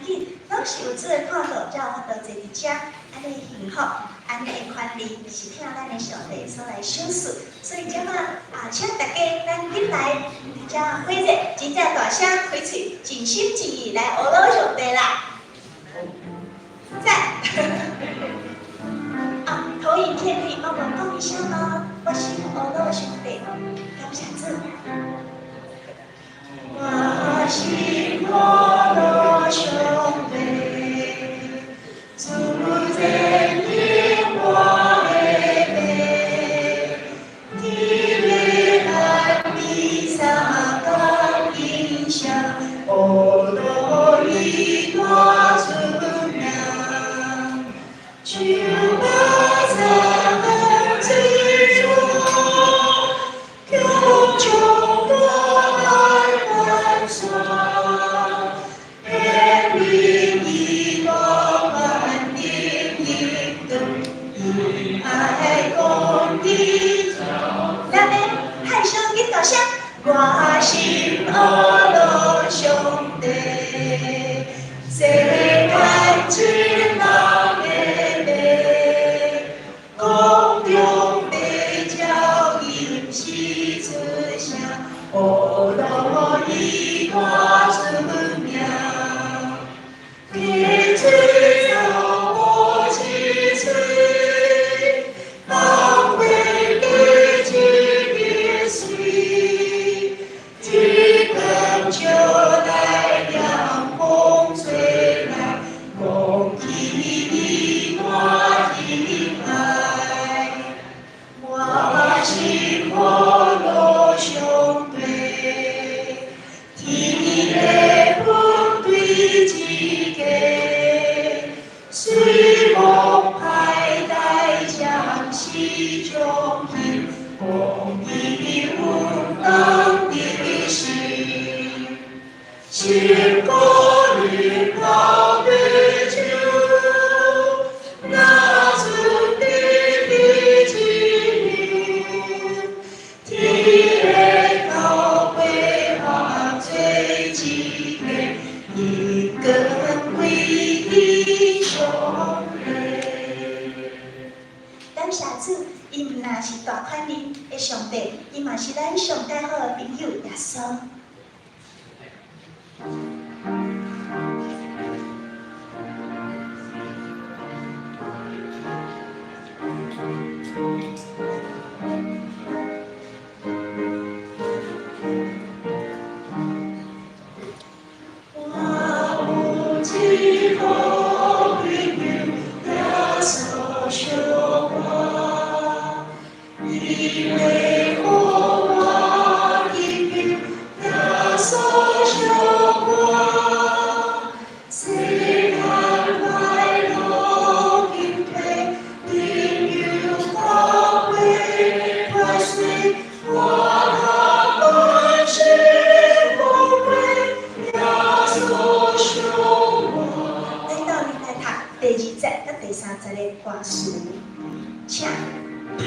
緊，攏是有主的看顧，才有法度坐佇遮，按呢幸福，按呢的權利是疼咱的上帝所來賞賜。所以這馬啊，請大家咱緊來佇遮火熱，真正大聲開喙，盡心盡意來阿羅上帝啦！讚！啊，投影片可以幫忙放一下嗎？我心阿羅上帝，感謝主。我心阿羅上帝，主前引我的路，伫黑暗的三角影下，阿羅伊大出名，就把咱追逐，窮窮大海玩耍，天明伊大万定引导，因愛講的，咱們害羞緊大聲，我心阿羅上帝，世間一人的路，光中白鳥吟詩出聲，阿羅伊大出名，溪水走無止水，放過地一日水，一光照來涼風吹來，空氣滿天愛。我心阿羅上帝，天的本對之家，雖無歹代將是將去，公義有當的心，心肝裡泡白酒，哪出滴滴之天的高貴化做一個，一根歸的上帝。感謝主，伊毋但是大權能的上帝，伊嘛是咱上佳好的朋友耶穌。我有一個朋友，耶穌相我，伊為予我得救，耶穌相我，世間快樂進退，朋友高貴快隨我萬事無愧，耶穌相我。來到恁來讀第二節佮第三節的歌詞，請歹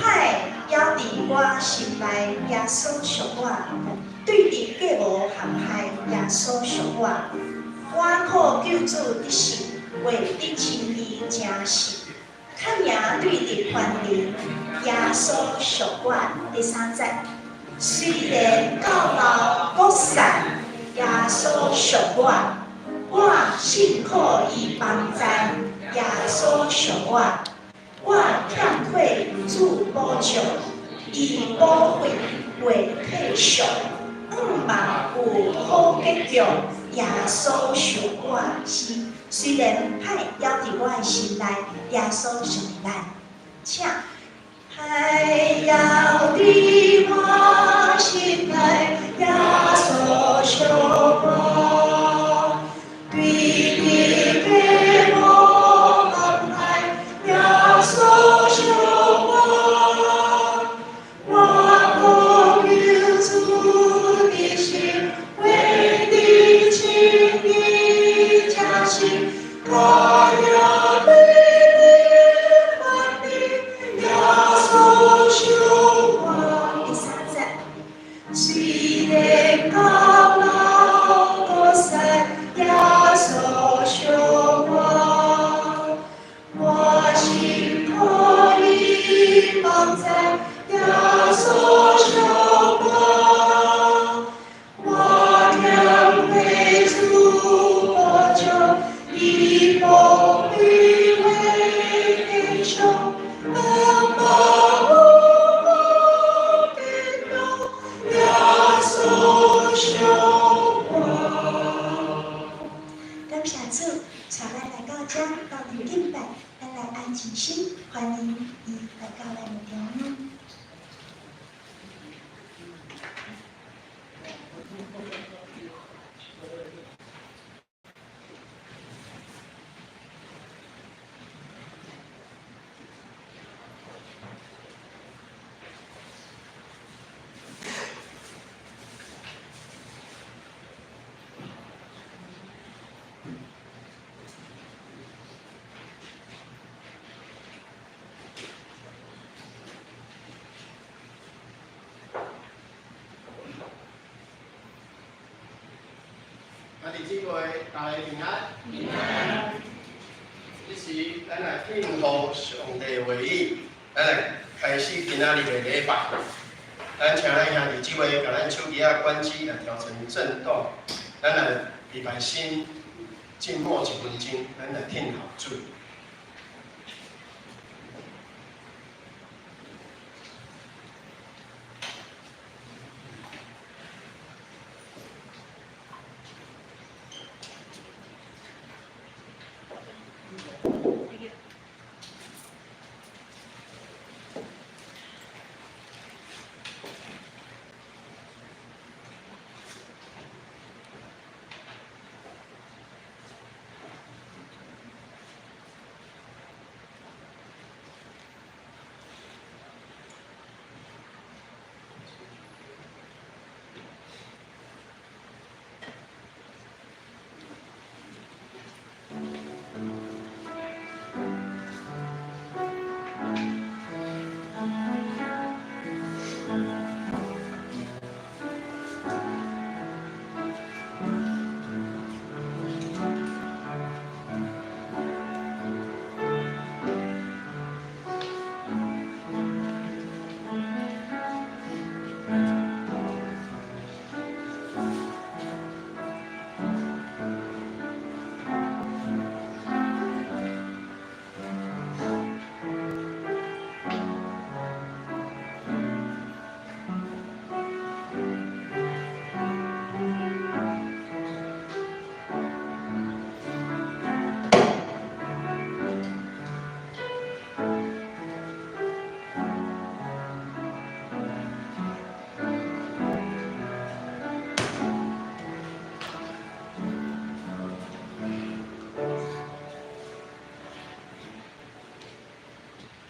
猶佇我心內，耶穌屬我；對敵計謀陷害，耶穌屬我。我靠救主得勝，話得稱義誠實。較贏對敵權能，耶穌屬我。第三節，雖然到老閣散，耶穌屬我。我信靠伊幫贊，耶穌屬我。我欠缺主保障，伊保惠袂退縮。向望有好結局，耶穌屬我是。雖然歹猶佇我的心內，耶穌屬咱。請歹猶佇我心內，耶穌屬我。對敵計謀陷害，耶穌屬我。我靠救主的心，為的稱義誠實，較贏對敵權能，耶穌屬我。第三節，雖然到老閣散，耶穌屬感謝主，帶咱來到遮鬥陣敬拜，咱來安靜心，歡迎伊來到咱的中央。 兄弟姊妹，大家平安。平安。這時，咱來聽候上帝話語，咱來開始今仔日的禮拜。咱請咱兄弟姊妹，共咱手機仔關機，來調成震動。咱來禮拜心靜默一分鐘，咱來聽候主。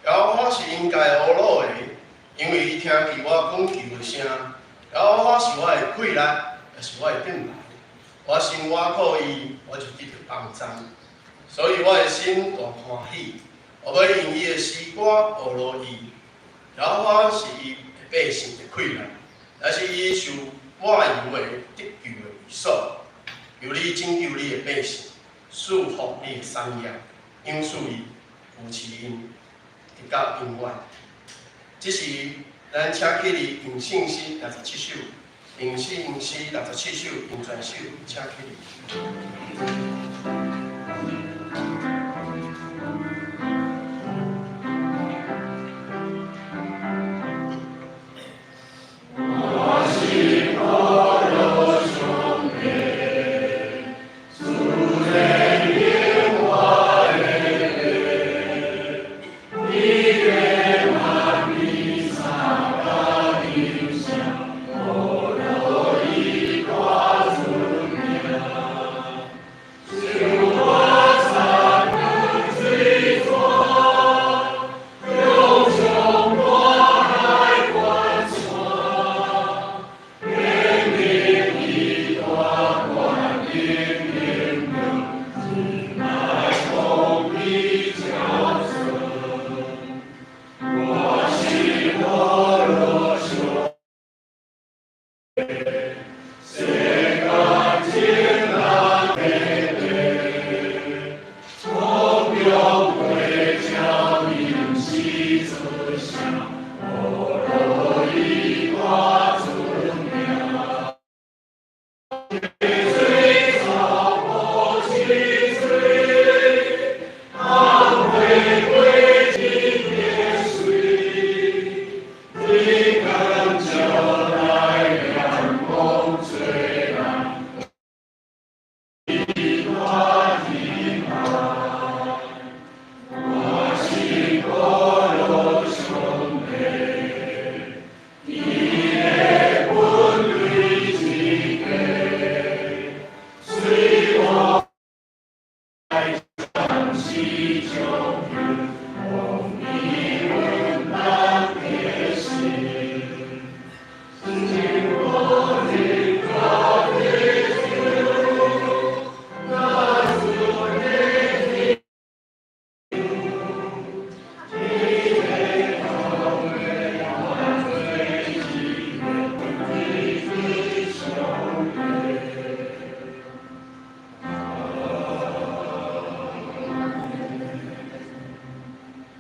耶和華是應該呵咾的，因為伊聽見我懇求的聲。耶和華是我的氣力，也是我的盾牌。我心倚靠伊，我就得著幫贊。所以我的心大歡喜，我欲用伊的詩歌呵咾伊。耶和華是伊的百姓的氣力，也是伊受抹油的得救的御所。求你拯救你的百姓，賜福你的產業，賞賜伊，扶持𪜶，直到永遠。這時，咱請起立吟聖詩六十七首，吟詩吟詩六十七首，吟全首，請起立。我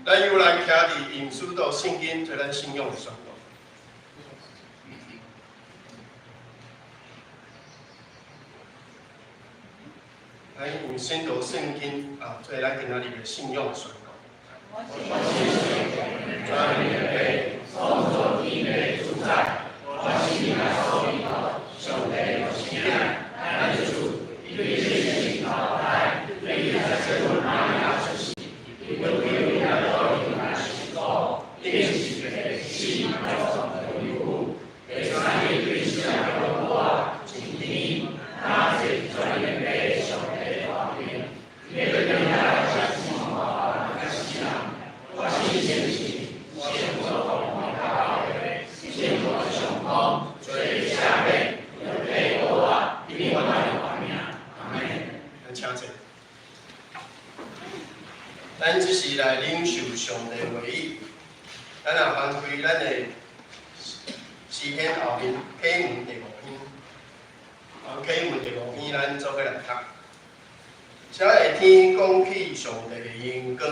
咱又來徛佇用使徒聖經做咱信仰的宣告。咱用使徒聖經啊，做咱今仔日的信仰的宣告。我信全能的父，創造天地的主宰，我信耶穌基督，上帝的獨生仔，咱的主，伊對聖靈投胎，對耶穌瑪利亞出世，伊為耶穌來受苦，釘十字架死，埋葬落地獄，第三日對死人復活，升天，駕進全能的上帝大能，伊欲轉來審判活人佮死人。我信聖神，聖所同工教會，聖徒相通，罪赦免，肉體復活，永遠的活命。阿門。咱請坐。咱這是來領受上帝話語。咱若翻開咱的詩篇後面啟文第五篇，啊，啟文第五篇，咱做伙來讀。才會天講起上帝的榮光，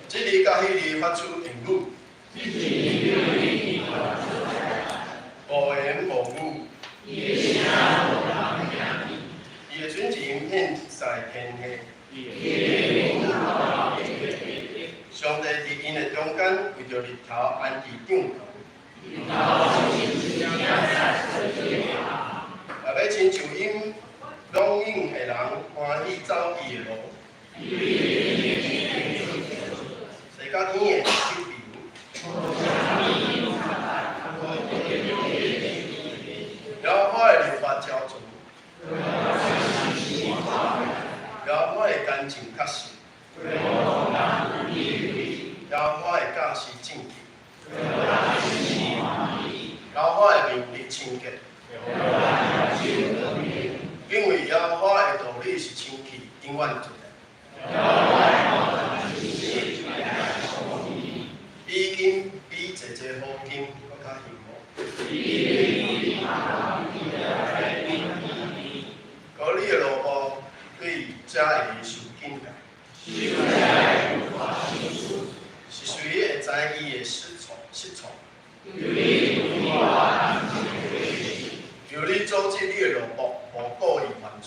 這日佮彼日發出言語，無言無語。伊的準繩遍在天下。上帝佇𪜶的中間，為著日頭安置帳篷。若欲親像𪜶莽勇的人歡喜走伊的路，踅到天的彼邊。耶和華的律法澆灌，耶和華的乾淨確實，耶和華的教示正直，耶和華的命律清潔。因為耶和華的道理是清氣，永遠存在。比金比濟濟好金閣較幸福。閣你的奴僕對遮會受警戒。是誰會知伊的失錯？失錯？求你阻止你的奴僕無故意犯罪。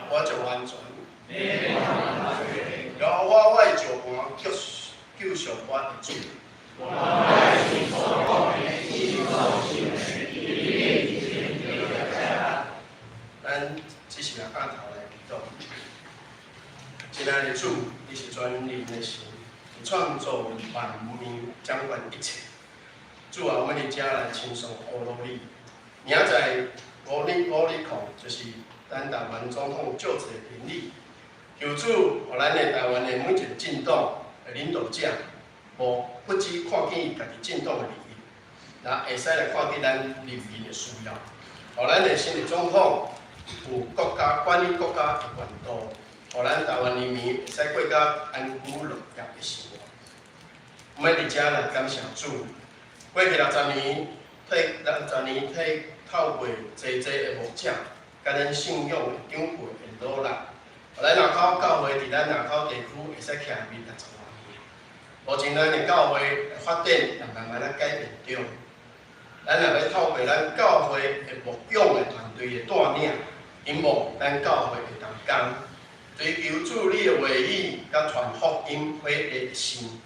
我就完全。耶和華我的石磐，救救贖我的主。咱只是來按頭來祈禱。親愛的主，你是全能的神，你創造萬物，掌管一切。主啊，阮佇遮來稱頌呵咾你。明仔載五日五日空，就是咱台灣總統就職典禮。求主，予咱的台灣的每一个政黨的領導者，無不只看見家己政黨的利益，若會使來看見咱人民的需要。予咱的新的總統有國家管理國家的權度，予咱台灣人民會使過較安居樂業的生活。阮佇遮來感謝主，過去六十年，替60年替透過濟濟的牧者，佮咱信仰的長輩的努力，予咱林口教會佇咱林口地區會使徛佇60外年。目前咱的教會的發展也慢慢仔改變中，咱若欲透過咱教會的牧養的團隊的帶領，引牧咱教會的同工，追求主你的話語，佮傳福音火熱的心。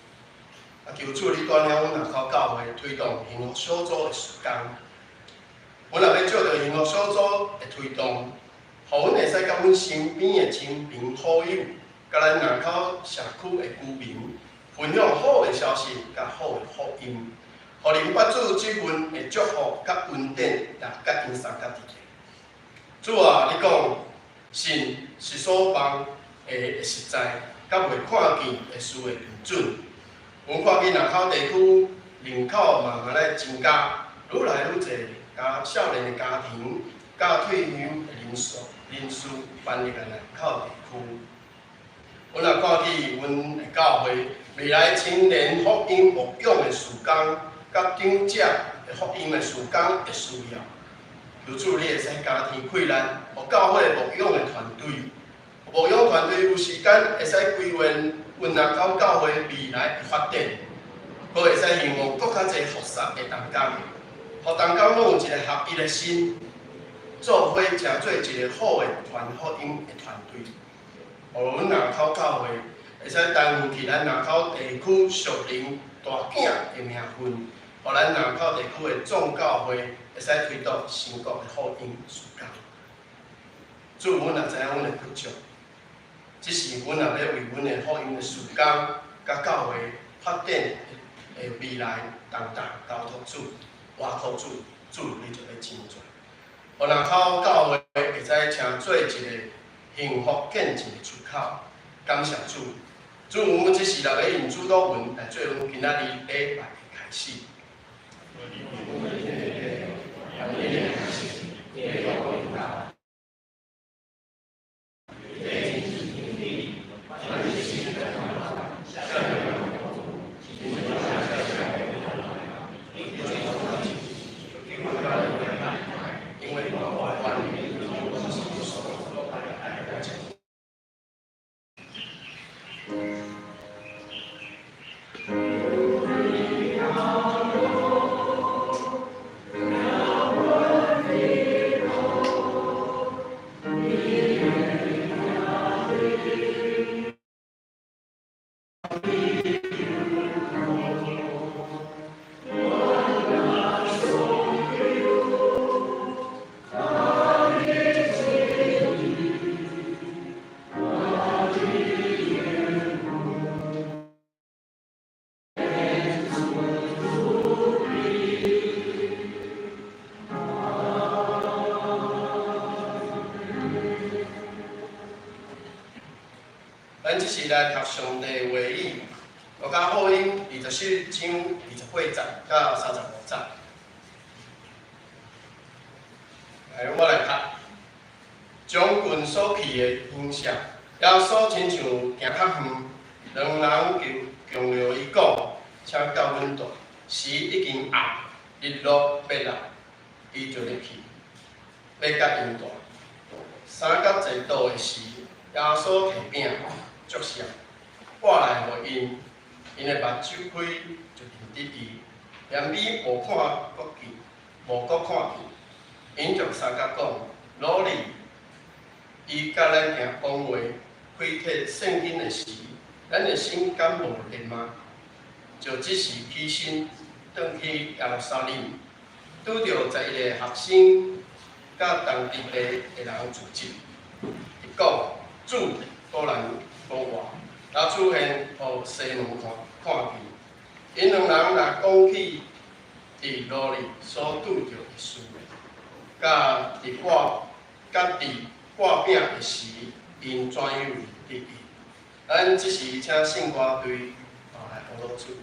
啊，求主你帶領阮林口教會推動幸福小組的事工。阮若欲藉著幸福小組的推動，予阮會使佮阮身邊的親朋好友，佮咱林口社區的居民分享好的消息，佮好的福音，予恁捌主這份的祝福佮恩典，也佮𪜶相佮佇咧。主啊，你講信是所望的實在，佮未看見的事的憑準。阮看見林口地區人口慢慢咧增加，愈來愈濟家少年的家庭，佮退休的人數搬入來林口地區。阮也看見阮的教會未來青年福音牧養的事工，佮長者的福音的事工的需要。求主你會使加添氣力，予教會牧養的團隊，牧養團隊有時間會使規劃阮林口教會未來的發展，閣會使希望閣較濟服侍的同工，予同工攏有一个合一的心，做伙成做一个好的傳福音的團隊，予阮林口教會會使擔負起咱林口地區屬靈大囝的名分，予咱林口地區的眾教會會使推動神國的福音事工。主，阮也知影阮的不足，只是阮也欲為阮的福音的事工，佮教會發展的未來重擔交託主，倚靠主，主你就欲成全。予林口教會會使成做一個幸福見證的出口。感謝主，主，阮這時若欲用主禱文來做阮今仔日禮拜的開始。咱這時來讀上帝話語，路加福音24章28節到35節。來，我來讀。將近所去的鄉舍，耶穌親像行較遠，兩人就強著伊講，請佮阮蹛。時已經暗，日落欲落，伊就入去，欲佮𪜶蹛。三角坐桌的時，耶穌提餅、祝謝，擘來予𪜶，𪜶的目睭開就認得伊，連尾無看閣見，無閣看見。𪜶就相佮講：老李，伊佮咱行講話、開啟聖經的時，咱的心敢無熱嗎？就這時起身，轉去耶路撒冷，拄著11个學生佮同佇地的人聚集，伊講：主果然復活，也出現予西門看見。𪜶兩人若講起佇路裡所拄著的事，佮佇擘餅的時，𪜶怎樣認得伊？咱這時請聖歌隊來呼嚕主。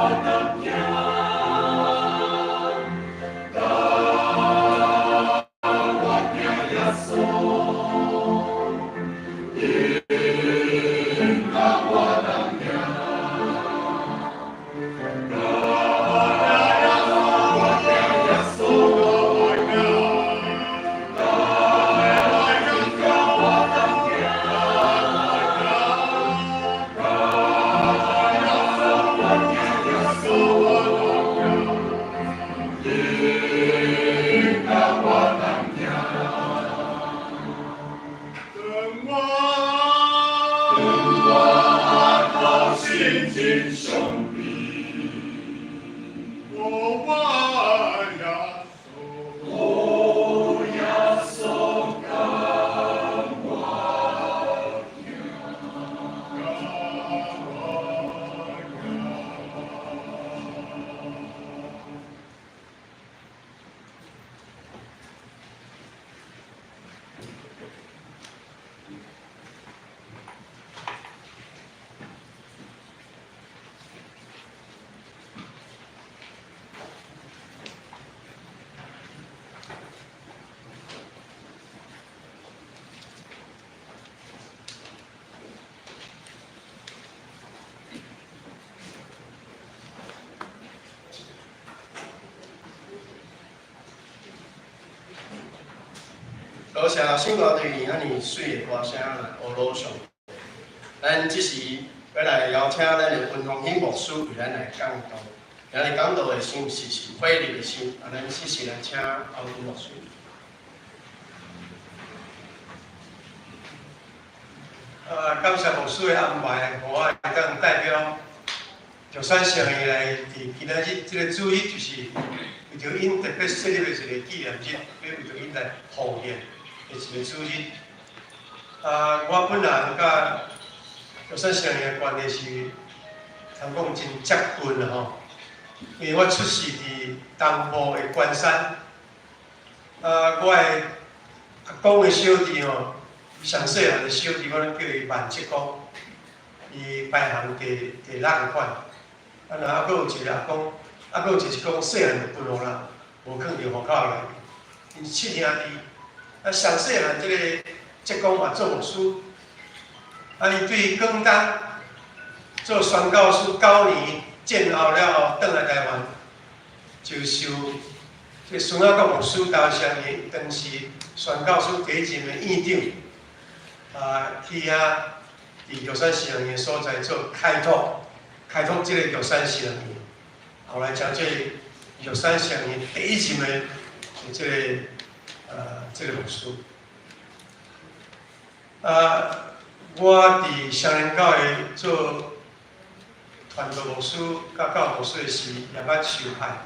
同行，甲我行耶穌，因佮我同行，甲我行耶穌，我行耶穌，我行，甲我同行，甲我行耶穌，我同行，因佮我同行。當我當我頭心真傷悲，我耶穌，哦耶穌佮我行，佮我行。多謝聖歌隊員按呢媠的歌聲來呵咾上帝。咱這時欲來邀請咱的溫宏興牧師為咱來講道。今日講道的心是火熱的心，啊，咱這時來請歐文牧師。感謝牧師的安排，予我會當代表玉山聖義來佇今仔日這个主日，就是為著𪜶特別設立的一个紀念日，欲為著𪜶來奉獻的一个主日。我本人佮玉山聖義的關係是，通講真接近啦吼，因為我出世佇東部的關山，我的阿公的小弟吼，上細漢的小弟，我攏叫伊萬叔公，伊排行第六个款。然後閣有一个阿公，閣有一個是講細漢就分予人，無囥佇戶口內面。𪜶七兄弟，上細漢這個叔公嘛做牧師，伊對廣東做宣教師9年，戰後了後，轉來台灣，就受這個孫亞國牧師投相伊當時宣教師第一任的院長。去遐佇玉山聖言的所在做開拓，開拓這個玉山聖言，後來成做玉山聖言第一任的這個牧師。我佇雙連教會做傳道牧師佮教牧師的時，也捌受派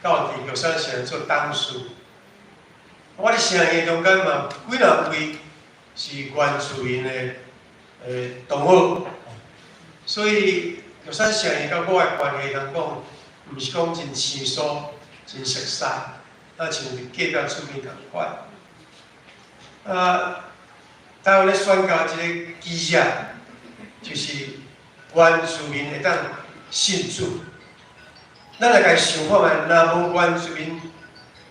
到佇玉山聖言做董事。我佇聖言中間嘛幾若位是原住民的同學，所以玉山聖言佮我的關係，通講，毋是講真生疏、真熟似，像佇隔壁厝邊仝款。台灣咧宣教一个基石，就是原住民會當信主。咱來共想看覓，若無原住民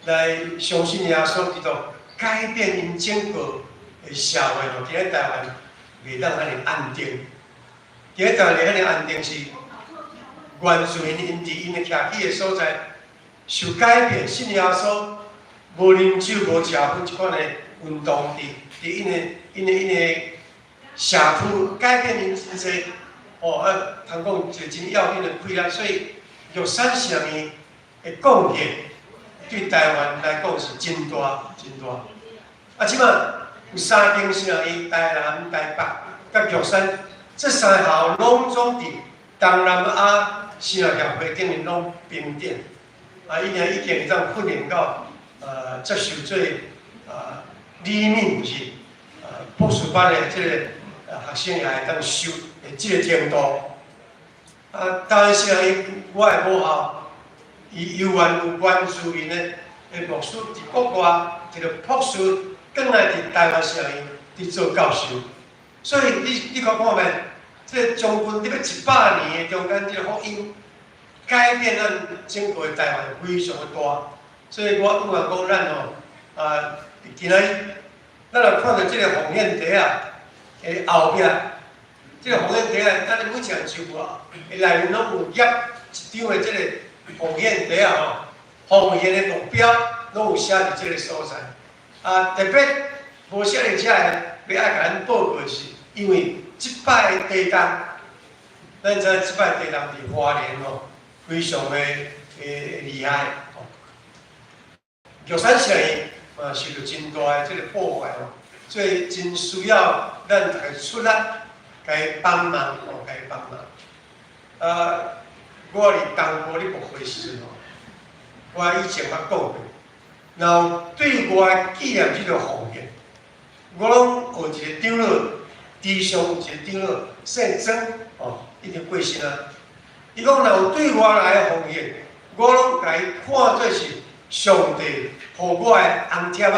來相信耶穌基督，改變𪜶整個的社會吼，佇咧台灣袂當按呢安定。佇咧台灣袂按呢安定是原住民𪜶佇𪜶的徛起的所在受改變，信耶穌無啉酒、無食薰這款的運動，佇𪜶的社區改變𪜶真濟哦，通講一個真要緊的氣力，所以玉山聖言的貢獻對台灣來講是真大真大。這擺有三間聖言，台南、台北、佮玉山，這三校攏總佇東南亞神學協會頂面攏平等。伊爾已經會當訓練到，接受做理念就是博士班的這個學生也會當修的這個程度。台灣聖言我的母校，伊猶原有原住民的牧師佇國外，一個博士轉來佇台灣聖言佇做教授。所以你看看覓，這將近這欲100年的中間，這個福音改變咱整個台灣非常的大。所以我毋願講咱吼，啊，今仔日咱若看著這个奉獻袋仔的後壁，這个奉獻袋仔，咱每一項收簿內面攏有頁一張的這个奉獻袋仔吼，奉獻的目標攏有寫佇這个所在。啊，特別無寫佇遮的，欲愛共咱報告是，因為這擺的地動，咱知影這擺地動佇花蓮吼，非常的厲害吼。玉山城嘛受著真大的這个破壞吼，所以真需要咱逐个出力，共伊幫忙吼，共伊幫忙。啊，我佇東部咧牧會時陣吼，我以前捌講過，若有對外紀念這个奉獻，我攏學一个長老，池上有一個長老，姓曾吼，已經過身啊。伊講若有對外來的奉獻，我攏共伊看做是上帝予我的紅帖仔。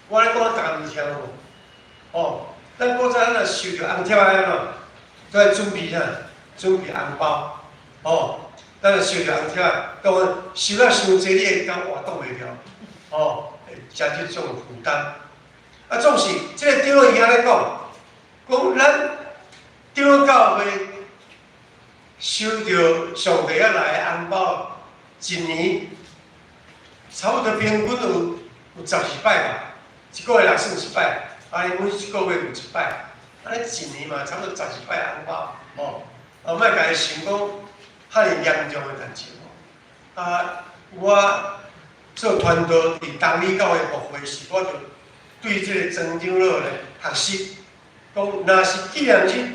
我咧講，逐家毋聽無？哦，咱古早咱若收著紅帖仔按怎？都愛準備啥？準備紅包。哦，咱若收著紅帖仔，當然收了傷濟，你會感覺擋袂牢。哦，會加這種負擔。啊，總是這个長老伊按呢講，講咱長老教會收著上帝遐來的紅包，一年差不多平均有12擺吧，一個月若算一擺，啊，每一個月有一擺，按呢一年嘛差不多十二擺紅包，吼，啊，莫共伊想講遐爾嚴重的代誌吼。啊，我做傳道佇東里教會牧會時，我就對這个曾長老咧學習，講若是紀念日，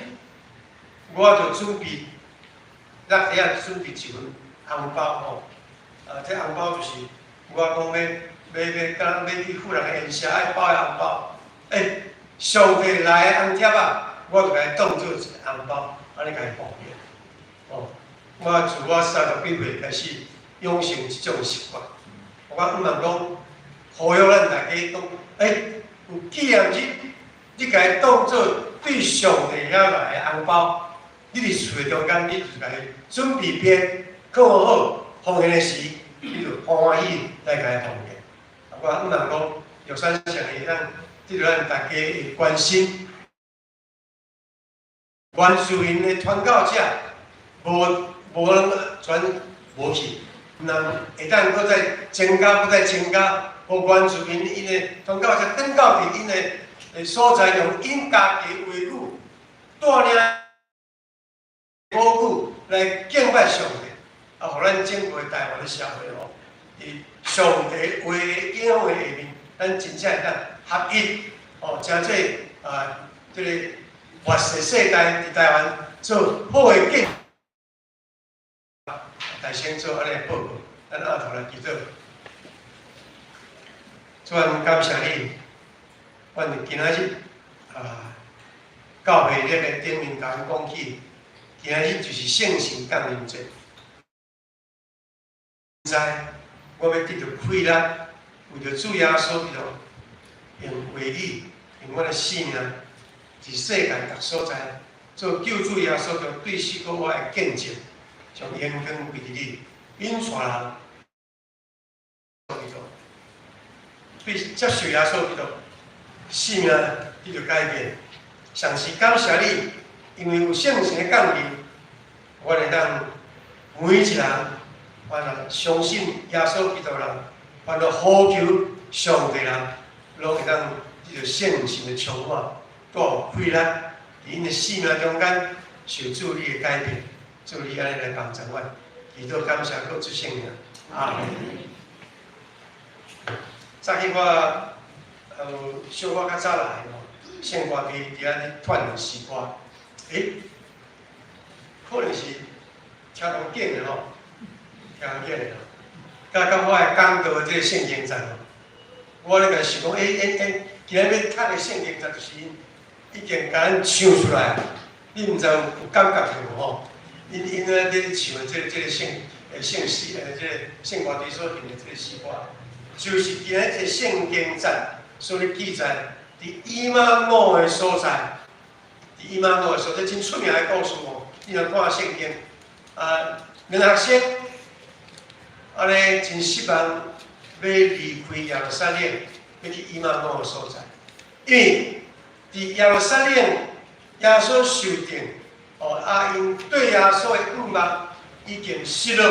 我就準備，咱遐準備一份紅包吼。啊，這紅包就是我講欲欲欲，敢若欲去赴人宴席愛包的紅包。欸，上帝來的紅帖仔，我就共伊當做一个紅包，按呢共伊奉獻。哦，我自我30幾歲開始養成這種習慣。我毋茫講，呼籲咱大家講，欸，有紀念日，你共伊當做對上帝遐來的紅包，你佇厝的中間，你就共伊準備邊，放好，奉獻的時，你就歡喜來共伊奉獻。我毋茫講，玉山城會當得著咱大家的關心。原住民的傳教者，無無人全無去，人會當閣再增加，閣再增加，予原住民𪜶的傳教者轉到佇𪜶的所在，用𪜶家己的話語，帶領母語來敬拜上帝，啊，予咱整個台灣的社會吼，佇上帝話的影響的下面，咱真正會當合一，哦，成做啊，這个末世世代佇台灣做好的見證。大先做按呢報告，咱阿頭來祈禱。主啊，感謝你，阮今仔日啊，教會禮的頂面共阮講起，今仔日就是聖神降臨節。知我欲得著氣力，為著主耶穌基督，用話語，用阮的生命，佇世界逐所在，做救主耶穌基督對死復活的見證，將榮光歸佇你，引帶人基督，對接受耶穌基督，生命得著改變。上是感謝你，因為有聖神的降臨，我會當每一人，凡若相信耶穌基督的人，凡若呼求上帝人，攏會當得著聖神的充滿，帶有氣力，佇𪜶的生命中間受主你的改變，主你按呢來幫助阮，祈禱感謝閣主聖名，阿門。早起我有小可較早來吼，聖歌隊佇遐咧傳詩歌，欸，可能是聽當緊的吼，聽當緊的吼，佮佮我的講道這个聖經節吼，我咧共想講，欸欸欸，今仔日欲讀的聖經節就是𪜶已經共咱唱出來，你毋知有感覺著無吼？𪜶𪜶咧咧唱的這个聖詩，這个聖歌隊所唱的這个詩歌，就是今仔日這个聖經節所咧記載，佇以馬忤的所在，佇以馬忤的所在，真出名的故事哦。你若看聖經，啊，兩學生按呢真失望，欲離開耶路撒冷，欲去以馬忤的所在，因為佇耶路撒冷，耶穌受定，哦，啊，𪜶對耶穌的向望已經失落，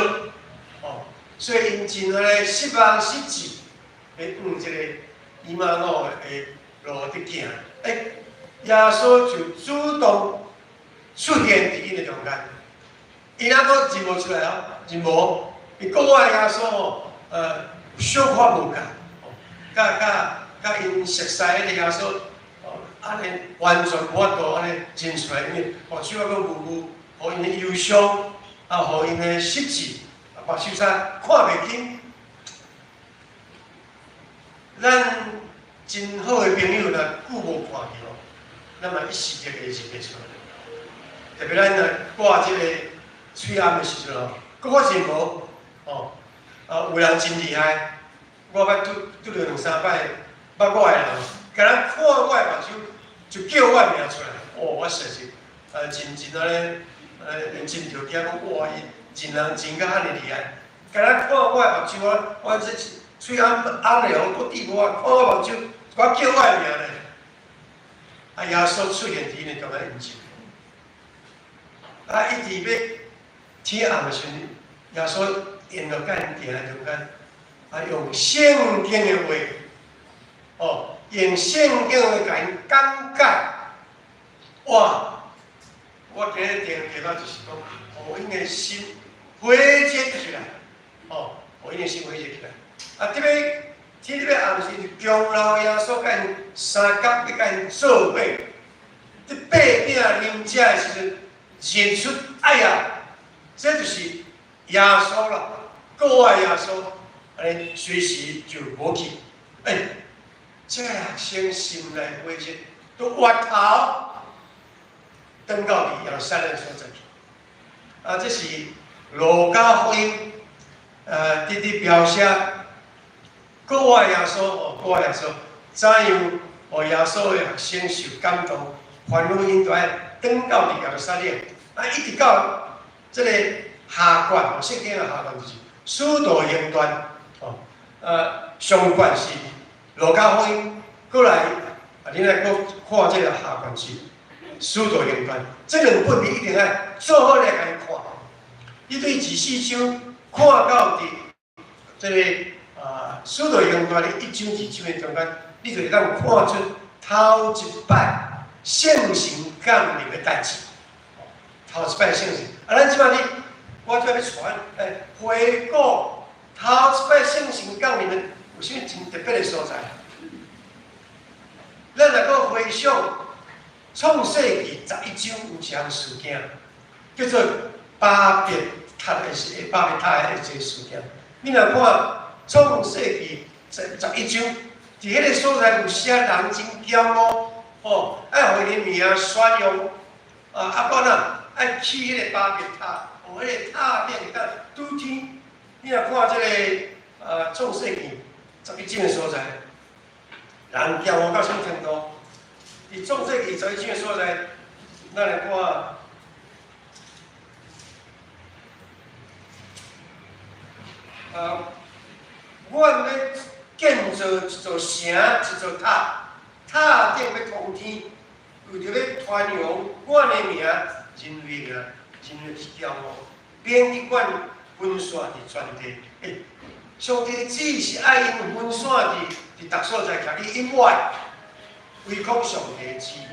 哦，所以𪜶真按呢失望失志，欲往這個以馬忤的路佇行，欸，耶穌就主動出現佇𪜶的中間，𪜶猶閣認無出來哦，認無，伊國外的耶穌吼，小可無仝，佮佮佮𪜶熟似彼個耶穌，哦，按呢完全無法度按呢認出來，因為目睭猶閣霧霧，予𪜶的憂傷，啊，予𪜶的失志，啊，目睭啥看袂清。咱真好的朋友若久無看見哦，咱嘛一時就會認袂出來。特別咱若掛這個喙罨的時陣哦，閣較認無哦。啊，有人真厲害，我捌拄拄著兩三擺，捌我的人，敢若看我的目睭，就叫我的名出來。哦，我實在是，真真按呢，認真著驚講，哇，伊認人認甲遐爾厲害，敢若看我的目睭，我我這喙罨罨咧，閣對我，看我目睭，我叫我的名咧。啊，耶穌出現佇𪜶的中間，毋是。啊，一直欲天暗的時陣，耶穌沿路佮𪜶行的中間，啊，用聖經的話，哦，用聖經的話共𪜶講解。哇！我今日定題目就是講，予𪜶的心火熱起來，哦，予𪜶的心火熱起來。啊，特別天欲暗時，強留耶穌佮𪜶相佮，欲佮𪜶做伙，佇擘餅啉食的時陣，認出哎呀，這就是耶穌啦，國外耶穌，按呢隨時就無去。欸，這學生心內火熱，都回頭轉到佇耶路撒冷所在去。啊，這是路加福音，直直描寫國外耶穌哦，國外耶穌怎樣予耶穌的學生受感動，煩惱𪜶就愛轉到佇耶路撒冷，啊，一直到這個下卷哦，聖經的下卷就是使徒行傳哦，上卷是路加福音，過來啊，恁來閣看這個下卷是使徒行傳，這兩本你一定愛做伙來共伊看。你對24章看到佇這個啊使徒行傳的一章二章的中間，你就會當看出頭一擺聖神降臨的代誌。頭一擺聖神，啊，咱這擺你，我這擺欲傳，欸，回顧頭一擺聖神降臨的有啥物真特別的所在？咱若閣回想創世記11章有一項事件，叫做巴別塔的事，巴別塔的這個事件。你若看創世記十一章，佇彼個所在有寫人真驕傲，哦，愛予𪜶的名宣揚，啊，啊，閣哪愛起彼個巴別塔，予彼個塔頂會當拄天。你若看這個啊創世記十一章的所在，人驕傲到啥物程度？佇創世記十一章的所在，咱來看。啊，阮欲建造一座城，一座塔，塔頂欲通天，為著欲傳揚阮的名，人類啊，人類是驕傲，免得阮分散佇全地。欸，上帝的旨意是愛𪜶分散佇佇逐所在，徛佇以外，唯恐上帝的旨意。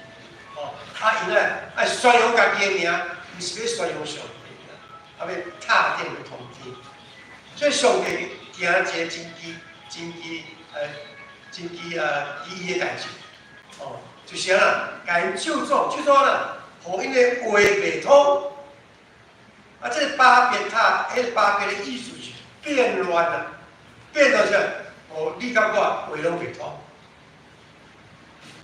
哦，啊，𪜶愛愛宣揚家己的名，毋是欲宣揚上帝的名，啊，欲塔頂欲通天。所以上帝行一個真奇、真奇、真奇啊奇異的代誌，哦，就是按怎，共𪜶咒詛，咒詛按怎，予𪜶的話袂通。啊，這個巴別塔，彼個巴別的意思是變亂啊，變到啥？予你佮我話攏袂通。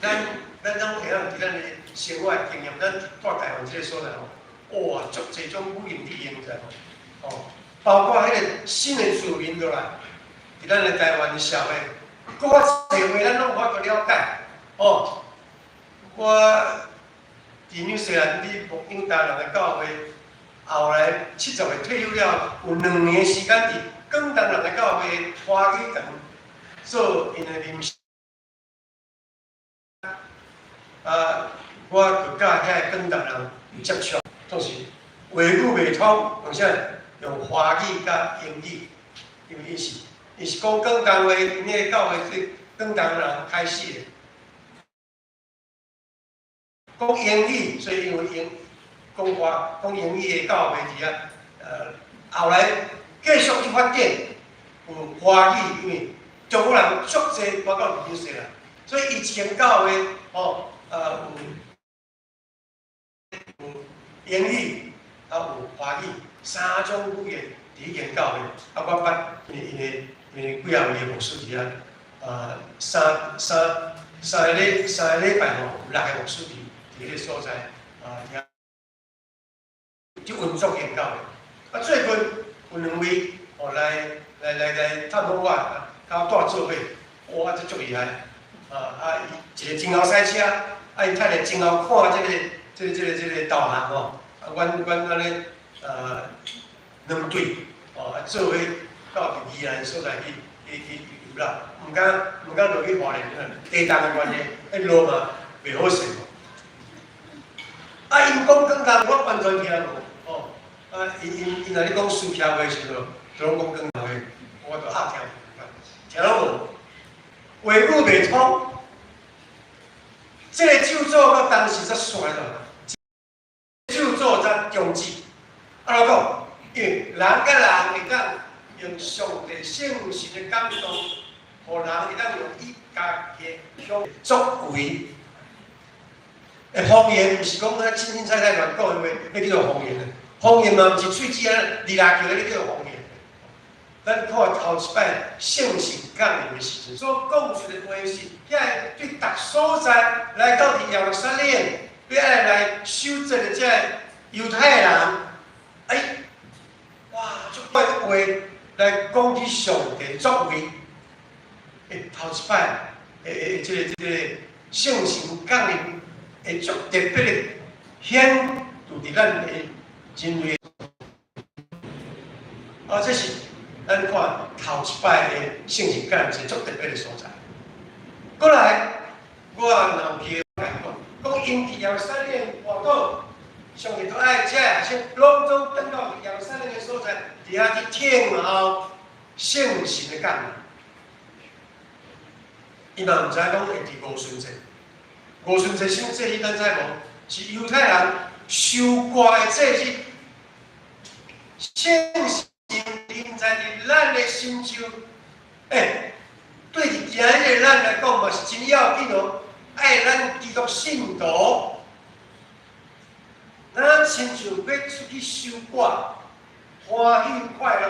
咱咱攏會曉佇咱的生活經驗，咱蹛台灣這個所在吼，哇，足濟種語言佇用知無？哦。包括彼個新的住民落來，佇咱的台灣社會，閣較濟話咱攏無法度了解。哦，我佇紐西蘭佇牧養台灣人的教會，後來70歲退休了，有2年時間佇廣東人的教會華語堂做𪜶的臨時。啊，我就佮遐個廣東人有接觸，總是話語袂通，用啥？用華語佮英語，因為伊是講廣東話，𪜶那個教會是廣東人開始的，講英語，所以因為英講華講英語的教會佇遐，後來繼續去發展有華語，因為中國人足濟我到日本說啦，所以以前教會吼，有英語，啊有華語，三種語言佇彼間教會，啊我捌𪜶的幾仔位的牧師佇遐，啊三個禮拜吼，有六個牧師佇彼個所在，啊佇遐去運作𪜶教會。啊最近有兩位哦來探訪我，啊共我蹛做伙，哇這足厲害！啊伊一個真𠢕駛車，啊𪜶太太真𠢕看這個導航吼，啊阮按呢兩對哦啊做伙到佇宜蘭所在去遊覽，毋敢落去花蓮，地動的關係，彼路嘛袂好勢。啊，𪜶講廣東話，我完全聽無哦。啊，𪜶若咧講蘇客話時陣，就攏講廣東話，我就鴨聽無，聽攏無，話語袂通。這個咒詛到當時才煞了，咒詛才終止。按怎講？因為人佮人會當用上帝聖神的感動，予人會當用伊家己的向作為。欸，方言毋是講啊凊凊彩彩亂講的話，彼叫做方言啊。方言嘛，毋是喙齒按呢離來叫，彼叫做方言。咱看頭一擺聖神降臨的時陣，所講出的話是，遐個對逐所在來到佇耶路撒冷，欲愛來守節的這个猶太人，哎，哇，足多話來講起上帝作為。欸，頭一擺，欸欸，這個聖神降臨，會足特別的顯露佇咱的人類。啊，這是咱看頭一擺的聖神降臨，一個足特別的所在。過來，我若有機會共講，講𪜶佇耶路撒冷跋倒，上帝都愛這學生攏總轉到耶路撒冷的所在，佇遐去聽候聖神的降臨。伊嘛毋知講會佇五旬節，五旬節啥節日咱知無？是猶太人收割的節日。聖神臨在佇咱的心中，欸，對佇今日的咱來講嘛是真要緊哦。愛咱基督信徒，若親像欲出去收割，歡喜快樂。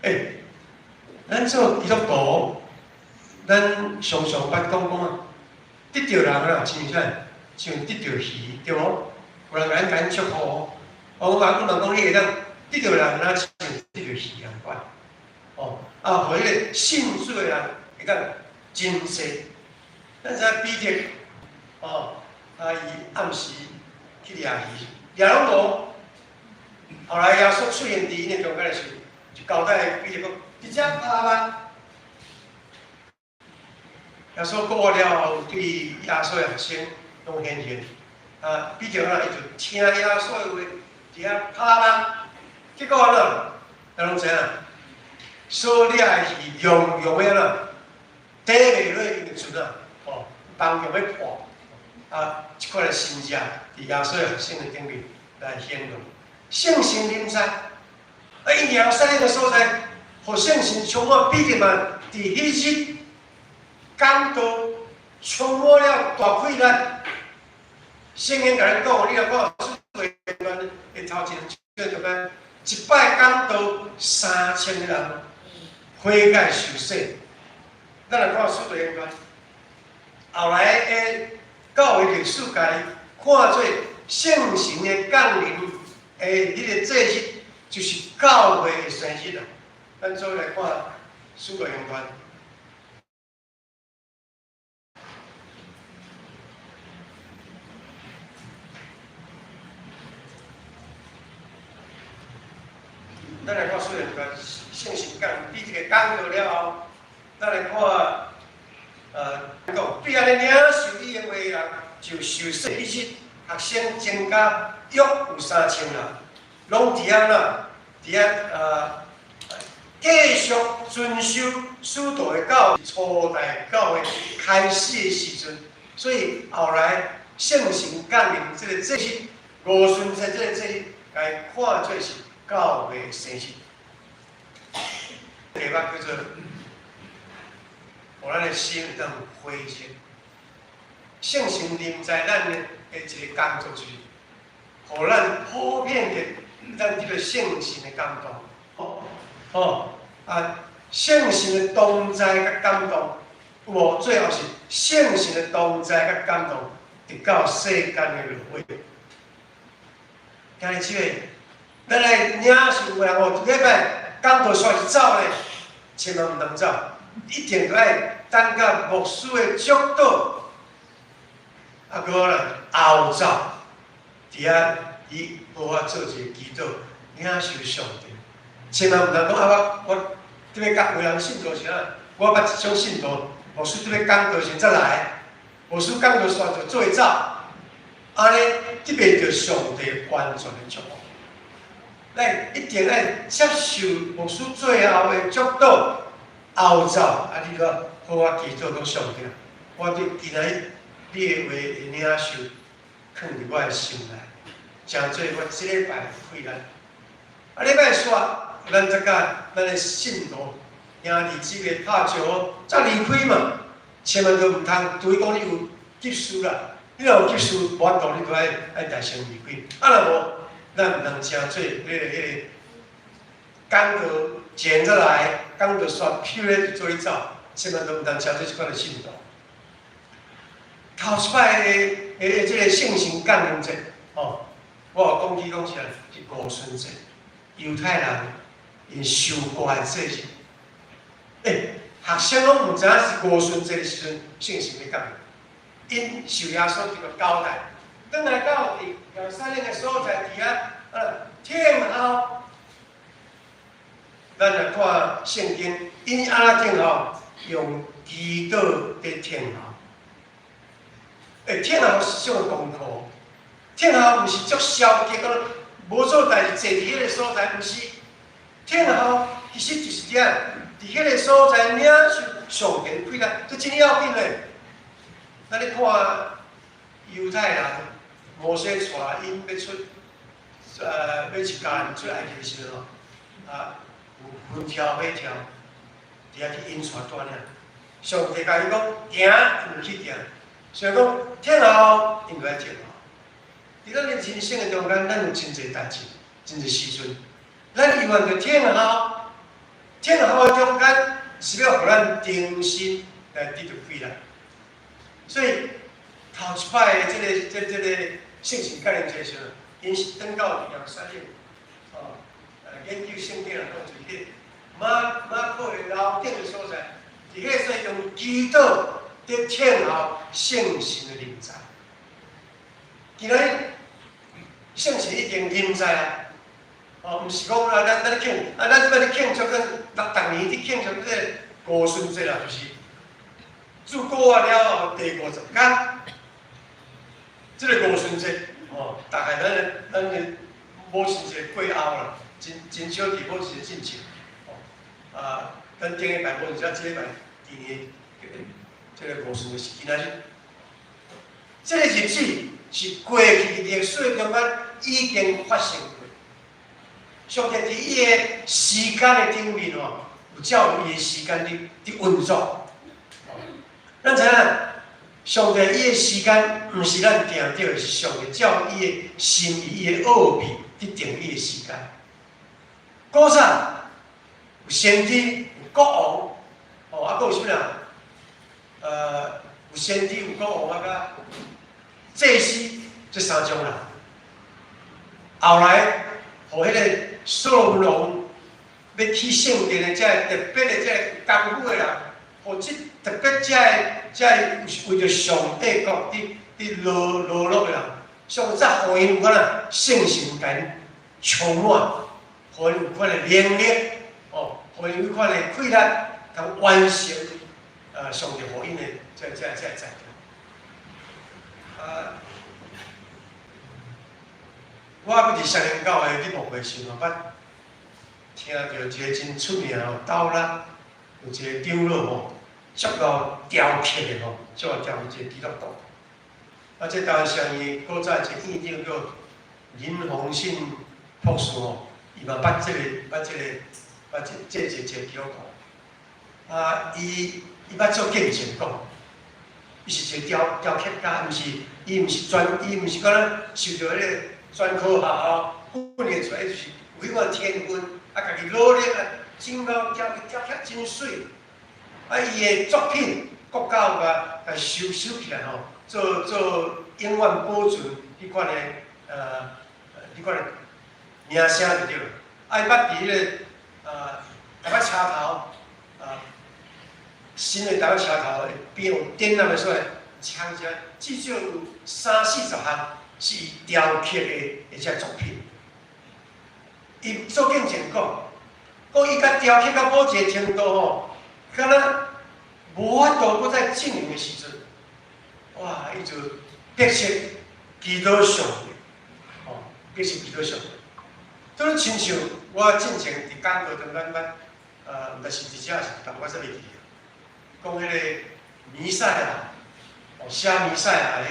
欸，咱做基督徒，咱常常捌講講啊，得著人啊，親像啥？像得著魚，對無？有人共咱共咱祝福，我嘛講你會當得著人，若像得著魚仝款。哦，啊，予彼個信主的人會當真濟。咱知影彼得，哦，啊，伊暗時去掠魚，掠攏無。後來耶穌出現佇𪜶的中間的時陣，就交代彼得講：佇遮拋網。耶穌復活了後，對耶穌的學生攏顯現。啊，彼得啊，伊就聽耶穌的話，佇遐拋網，結果按怎？咱攏知影，所掠的魚樣樣的按怎，底袂落𪜶的船啊，哦，網用欲破。啊，這款的神跡佇耶穌的學生的頂面來顯露，聖神臨在，啊，𪜶耶路撒冷的所在，予聖神充滿彼得嘛，佇彼日講道充滿了大氣力。聖經共咱講，你若看使徒行傳的頭一章就講，一擺講道3000人悔改受洗。咱來看使徒行傳，後來的教會歷史共看做聖神的降臨的彼個節日，就是教會的生日啊。咱做伙來看使徒行傳。咱來看雖然講聖神降臨，這個講道了後，咱來看，講對按呢領受伊的話的人，就受洗。彼日學生增加約有3000人，攏佇遐哪？佇遐繼續遵守使徒的教，初代教會開始的時陣，所以後來聖神降臨這個節日，五旬節這個節日，共看做是教會生日。題目叫做，予咱的心會當火熱。聖神臨在咱的一個工作就是，予咱普遍的，咱得著聖神的感動。哦，啊，聖神的同在佮感動，有無？最後是聖神的同在佮感動，直到世間的落尾。兄弟姊妹，咱來領受有人哦，一禮拜講道煞就走咧，千萬毋通走，一定著愛等到牧師的祝禱，啊，閣來後走，佇遐伊好好做一個祈禱，領受上帝。千萬毋通講啊！我特別佮有人信徒時啊，我捌一種信徒，牧師特別講道時才來，牧師講道煞就做伙走，按呢得袂著上帝完全的祝福。咱一定愛接受牧師最後的祝禱，後走啊！你閣好好祈禱講上帝，我對今仔日你的話的領受，囥佇我的心內，成做我這禮拜的氣力。啊，禮拜煞，咱才佮咱的信徒兄弟姊妹拍招呼，才離開嘛。千萬都毋通，除非講你有急事啦，你若有急事，無法度，你都愛愛代先離開。啊，若無，咱毋通成做彼個講道前才來，講道煞飄咧就做伙走，千萬都毋通成做這款的信徒。頭一擺的這個聖神降臨節，哦，我有講起講啥？是五旬節，猶太人𪜶收割的節日。欸，學生攏毋知影是五旬節的時陣，聖神欲降臨，𪜶受耶穌基督交代，轉來到佇耶路撒冷的所在佇遐，啊，聽候。咱來看聖經，𪜶按怎聽候？用祈禱佇聽候。欸，聽候是啥物功課？聽候毋是足消極講，無做代誌，坐佇彼個所在，毋是。聽候其實就是這樣，佇彼個所在領受上帝的氣力，這真要緊咧。咱咧看猶太人，摩西帶𪜶欲出，欲一家人出埃及的時陣吼，啊，有風柱火柱，佇遐去引帶帶領。上帝共伊講行，𪜶就去行。所以講聽候，𪜶就愛聽候。佇咱的人生的中間，咱有真濟代誌，真濟時陣，咱永遠著聽候，聽候的中間是欲予咱重新來得著氣力。所以頭一擺的這個聖神降臨節時陣，𪜶是轉到耶路撒冷，哦，研究聖經人講就是彼個馬可的樓頂的所在，佇彼個時用祈禱佇聽候聖神的臨在。今仔日聖神已經臨在啊！哦，毋是講啊，咱咧慶啊，咱這擺咧慶祝緊，逐年佇慶祝這個五旬節啦，就是自古仔了後第50工，這個五旬節哦，大概咱的母親節過後啦，真真少佇母親節進前，哦啊，咱頂禮拜母親節，這禮拜第二這個五旬節是今仔日，這個日子是過去歷史中間已經發生過。上帝佇伊的時間的頂面吼，有照伊的時間佇運作。咱知影，上帝伊的時間毋是咱定著的，是上帝照伊的心意、伊的奧秘佇定伊的時間。古早有先知、有國王，哦，啊，閣有啥物啦？有先知、有國王啊，佮祭司這三種人。後來，予彼個所羅門王欲起聖殿的這個特別的這個功夫的人，予這特別這個為著上帝國佇勞碌的人，上帝才予𪜶有法仔聖神共𪜶充滿，予𪜶有款的能力，哦，予𪜶有款的氣力，通完成上帝予𪜶的這責任。啊，我閣佇雙連教會佇牧會時嘛，捌聽著一个真出名吼，斗笠有一个長老吼，足𠢕雕刻的吼，足𠢕雕刻一个基督徒。啊，這台灣雙醫古早一个院長叫林宏信博士吼，伊嘛捌這个，捌這個，捌這一個基督徒。啊，伊捌做見證講，伊是一個雕刻家，毋是，伊毋是專，伊毋是講咧受著彼個專科學校訓練出來，就是有彼款天分，啊，家己努力啊，真𠢕雕雕刻真媠。啊，伊的作品國家有共收起來吼，做永遠保存彼款的彼款的名聲就對了。啊，伊捌佇彼個台北車頭啊，新的台北車頭邊有展覽的所在，牆上至少有三四十項是伊雕刻的這作品。伊做見證講，講伊共雕刻到某一個程度吼，敢若無法度閣再進行的時陣，哇！伊就迫切祈禱上帝，吼，迫切祈禱上帝。拄親像我進前佇講道中間捌，毋知是佇遮是佇我煞袂記啊。講彼個彌賽亞，哦，寫彌賽亞，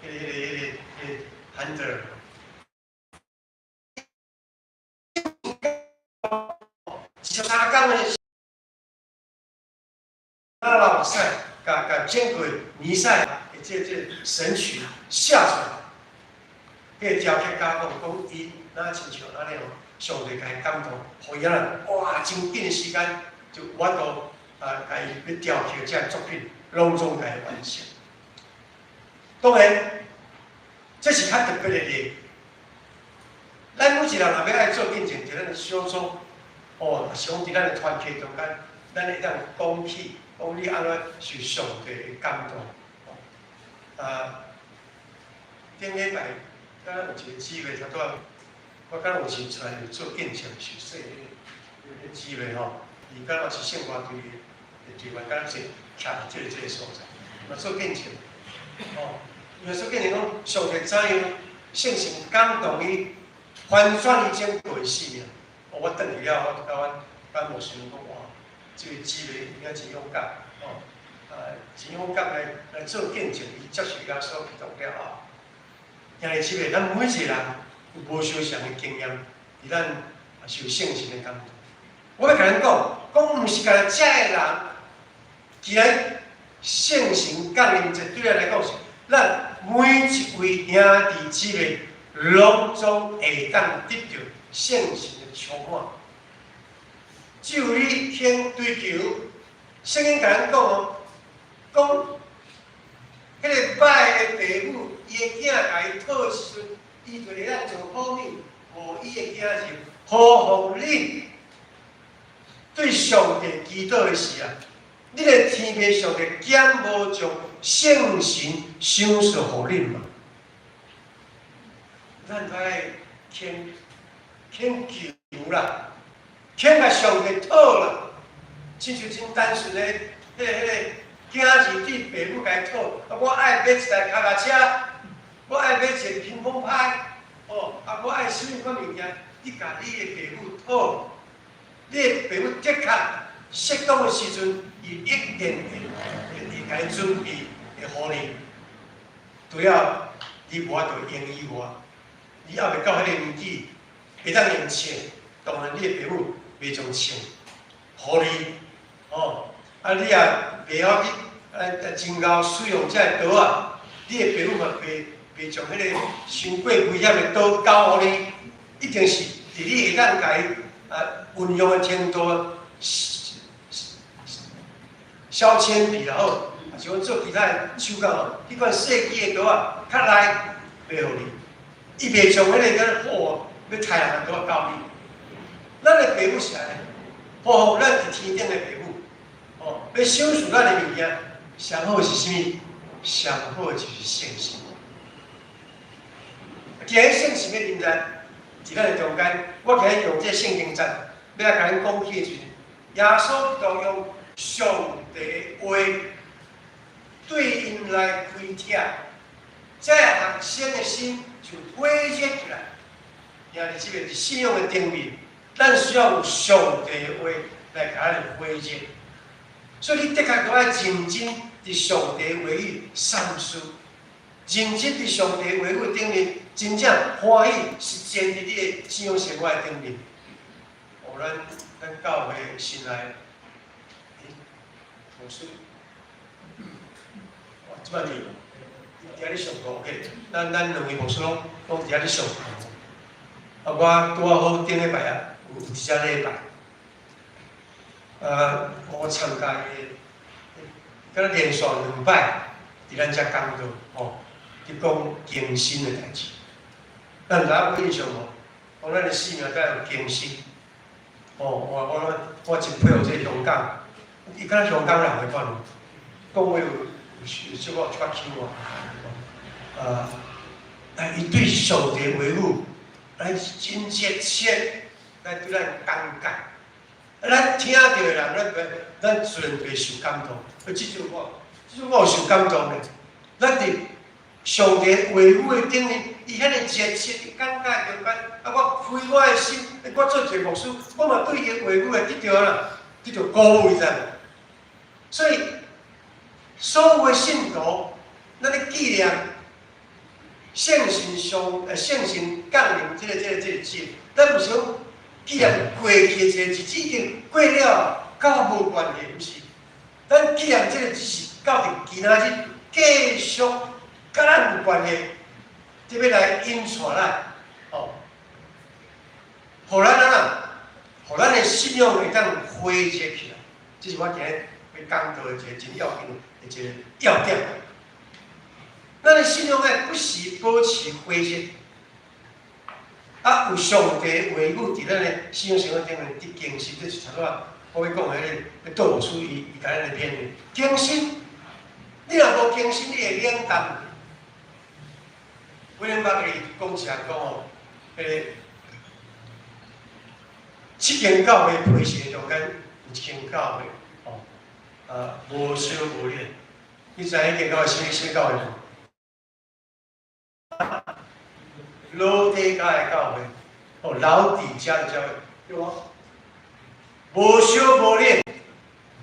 彼個韓德爾。23工的，啊，老賽，共整個彌賽亞的這神曲寫出來，彼個雕刻家講講伊若親像按呢吼，上帝共伊感動，予伊啊，哇，真緊的時間就有法度啊，共伊欲雕刻這個作品，攏總共伊完成。當然，這是較特別的例。咱每一個人若欲愛做見證，佇咱的小組，哦，是講佇咱的團契中間，咱會當講起，講你按怎受上帝的感動。啊，頂禮拜，敢若有一個姊妹，拄仔，我敢若有時出來做見證受洗彼個姊妹吼，伊敢若是聖歌隊的隊員，敢若是徛佇這個所在，嘛做見證，哦，伊嘛做見證講，上帝怎樣聖神感動伊，翻轉伊整個的生命。哦，我轉去了，我就共阮阮牧師講，哇，這個姊妹應該真勇敢，哦，啊，真勇敢來做見證，伊接受耶穌基督了後，兄弟姊妹，咱每一個人有無相仝的經驗，佇咱受聖神的感動。我欲共恁講，講毋是干焦這个人，既然聖神降臨，這對咱來講是，咱每一位兄弟姊妹，攏總會當得著聖神的充滿。只有你肯追求，聖經共咱講哦，講彼個歹的爸母，伊的囝共伊討時陣，伊就會當做好物，予伊的囝兒何況恁對上帝祈禱的時啊，恁的天父上帝敢無將聖神賞賜予恁嗎？咱都愛肯肯求啦，肯共上帝討啦，親像真單純的，彼個囝兒對爸母共伊討，啊，我愛買一台跤踏車，我愛買一个屏風拍，哦，啊，我愛啥物款物件，你共你的爸母討，你的爸母的確適當的時陣，伊一定會共伊準備，會予你。除了你無法度用以外，你猶未到彼个年紀，會當用銃，當然你的爸母袂將銃予你，哦，啊你也袂曉去真𠢕使用這个刀仔，你的爸母嘛袂將彼个傷過危險的刀交予你，一定是佇你會當共伊運用的程度，削鉛筆也好，抑是講做其他的手工吼，彼款細支的刀仔較來袂予你，伊袂將彼个敢若火欲刣人的刀仔交你。咱的爸母是按呢，何況咱佇天頂的爸母，哦，欲賞賜咱的物件，上好是啥物？上好就是聖神。既然聖神的臨在，佇咱的中間，我今日用這個聖經節，欲來共恁講起的就是耶穌基督用上帝的話對𪜶來開拆，這個學生的心就火熱起來。兄弟姊妹，佇信仰的頂面，咱需要有上帝的話來共咱火熱。所以你的確都愛認真佇上帝話語三思，認真佇上帝話語頂面，真正歡喜實踐佇你的信仰生活的頂面。哦，咱教會新來，牧師，哦，這擺佇佇遐咧上課，OK，咱兩位牧師攏佇遐咧上課。啊，我拄仔好頂禮拜啊，有一隻禮拜，啊，我參加伊的，敢若連續兩擺佇咱遮講道，吼，佇講更新的代誌。咱毋知影有印象無？講咱的生命該有更新。哦，我真佩服這個香港，伊敢若香港人的款，講話有小可較腔哦。啊，伊對上帝話語來真熱切來對咱講解。啊，咱聽著的人，咱自然會受感動。啊，這種我有受感動咧。咱佇上帝話語的頂面，伊遐爾熱切的講解中間，啊，我開我的心，我做一個牧師，我嘛對伊的話語會得著啦，得著鼓舞，你知無？所以，所有的信徒，咱咧紀念聖神上聖神降臨這個節，咱毋是講紀念過去的一個日子已經過了，佮我無關係，毋是。咱紀念這個只是到佇今仔日繼續佮咱有關係，特別來引帶咱，哦，予咱按怎，予咱的信仰會當火熱起來。這是我今日欲講道的一個真要緊的一個要點。咱的信仰愛不時保持火熱，啊，有上帝話語佇咱的信仰生活頂面佇更新，這是差不多我欲講的彼個杜牧師伊共咱的勉勵。更新，你若無更新，你會冷淡。威廉巴克利講一項講吼，彼個七間教會批示的中間有一間教會，吼，啊，無燒無冷。你知影彼間教會啥物啥教會無？老底嘉的教會，哦，老底嘉的教會，對無？無燒無冷，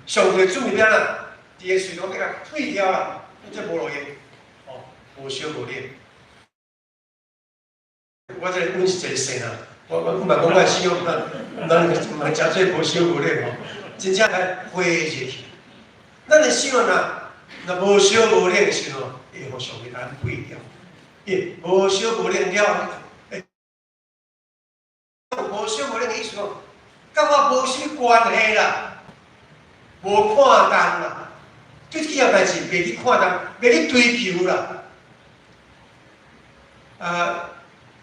上帝注意了啦，佇個水頭欲共退掉啦，這無路用，哦，無燒無冷。我這個阮是一個神啊，我嘛講我的信仰，毋通毋通誠濟無燒無冷吼，真正愛火熱起。咱的信仰若無燒無冷的時候，會予上帝共咱廢掉。伊無燒無冷了，無燒無冷的意思講，佮我無啥物關係啦，無看重啦，對這件代誌袂去看重，袂去追求啦。啊，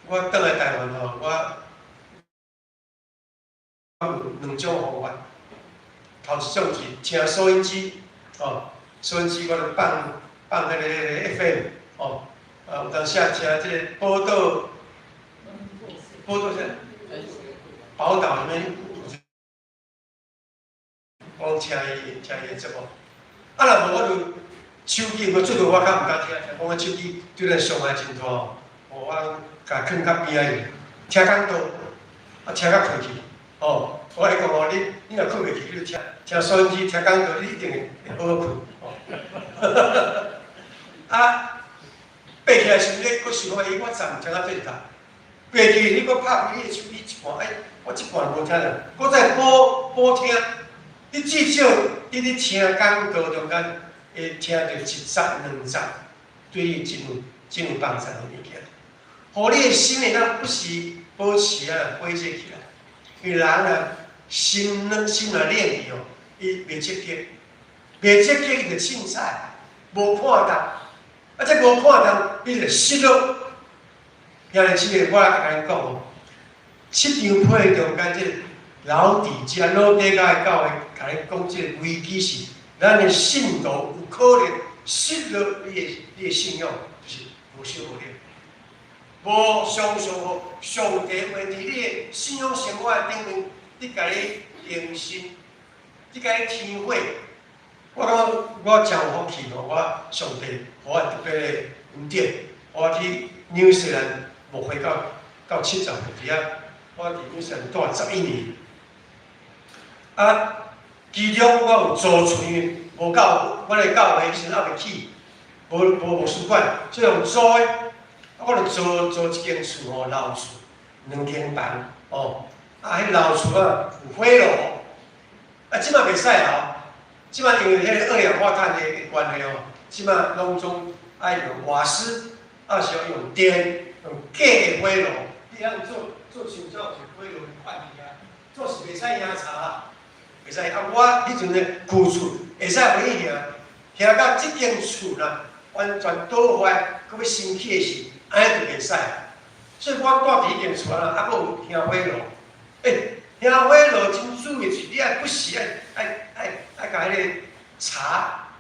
我轉來台灣吼，我有兩種方法。頭一種是聽收音機，哦，收音機我就放放彼個 FM，哦，啊，有當時聽這個寶島，寶島啥？寶島啥物？我攏聽伊的節目。啊，若無我就手機，我最近我較毋敢聽，聽講我手機對咱傷害真大哦。我共囥較邊仔去，聽講道，啊聽甲睏去，哦，我共你講哦，你若睏袂去，你就聽聽收音機聽講道，你一定會好好睏。哦，啊，爬起來時陣，你閣想講，欸，我昨昏聽到佗一搭？過去你閣拍開你的手機一看，欸，我這半無聽著，閣再補補聽。你至少你佇聽講道中間會聽著一節兩節，對你真有幫助的物件。予你的心會當不時保持啊火熱起來。因為人啊，心軟心若冷去哦，伊袂積極，袂積極伊就凊彩，無看重。啊，這無看重，你就失落。兄弟姊妹，我來共恁講哦，七張批中間這老底嘉老底嘉的教會，共恁講這個危機是，咱的信徒有可能失落你的信仰，就是無燒無冷。無常常予上帝話佇你的信仰生活的頂面，你共你更新，你共你添火。我感覺我誠有福氣吼，我上帝予我特別的恩典，我去紐西蘭牧會到70歲佇遐，我佇紐西蘭蹛11年。啊，其中我有租厝，因為無教，阮的教會彼時陣猶未起，無牧師館，所以用租的。啊，我就租一間厝吼，老厝，兩間房，哦，啊，彼老厝啊有火爐，啊，這馬袂使哦，這馬因為彼個二氧化碳的關係哦，這馬攏總愛用瓦斯，啊是要用電，用假的火爐。你通做像這有火爐款物件，做是袂使飲柴，袂使。啊，我彼陣咧舊厝會使予你行，行到這間厝啦，完全倒壞，閣欲新起的時，按呢就袂使。所以我蹛佇彼間厝啊，猶閣有燃火爐。欸，燃火爐真注意，是你愛不時愛共彼個柴，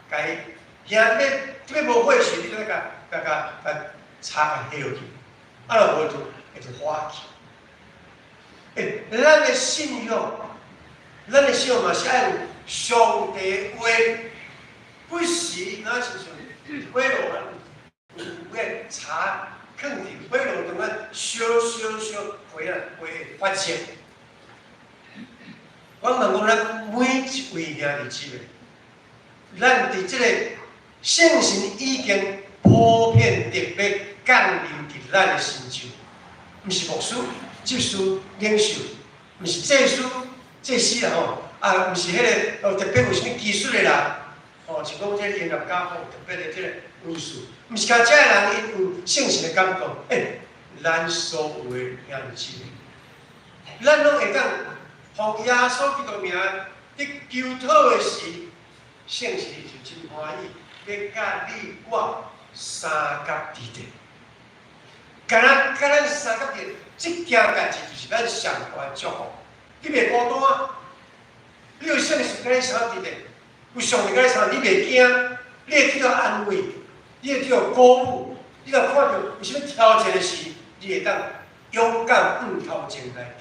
共伊燃這欲無火時，你就愛共柴共火落去，啊若無就會就火去。欸，咱的信仰嘛是愛有上帝話，不時若親像火爐啊，有個柴囥佇火爐中間燒燒燒，火啊火會發熱。我問講，咱每一位兄弟姊妹，咱佇這個聖神已經普遍特別降臨佇咱的身上，毋是牧師、執事、領袖，毋是祭司、祭司啦吼，啊，毋是彼個哦特別有啥物技術的人，吼，像講這個音樂家吼，特別的這個恩賜，毋是干焦這个人𪜶有聖神的感動，欸，咱所有的兄弟姊妹，咱攏會當奉耶穌基督名得求討的時，聖神就真歡喜，欲佮你我相佮佇咧。敢若佮咱相佮佇咧，這件代誌就是咱上大的祝福。你袂孤單，你有聖神佮你相佇咧，有上帝佮你相，你袂驚，你會得到安慰，你會得到鼓舞。你若看著有啥物挑戰的時，你會當勇敢向頭前來行。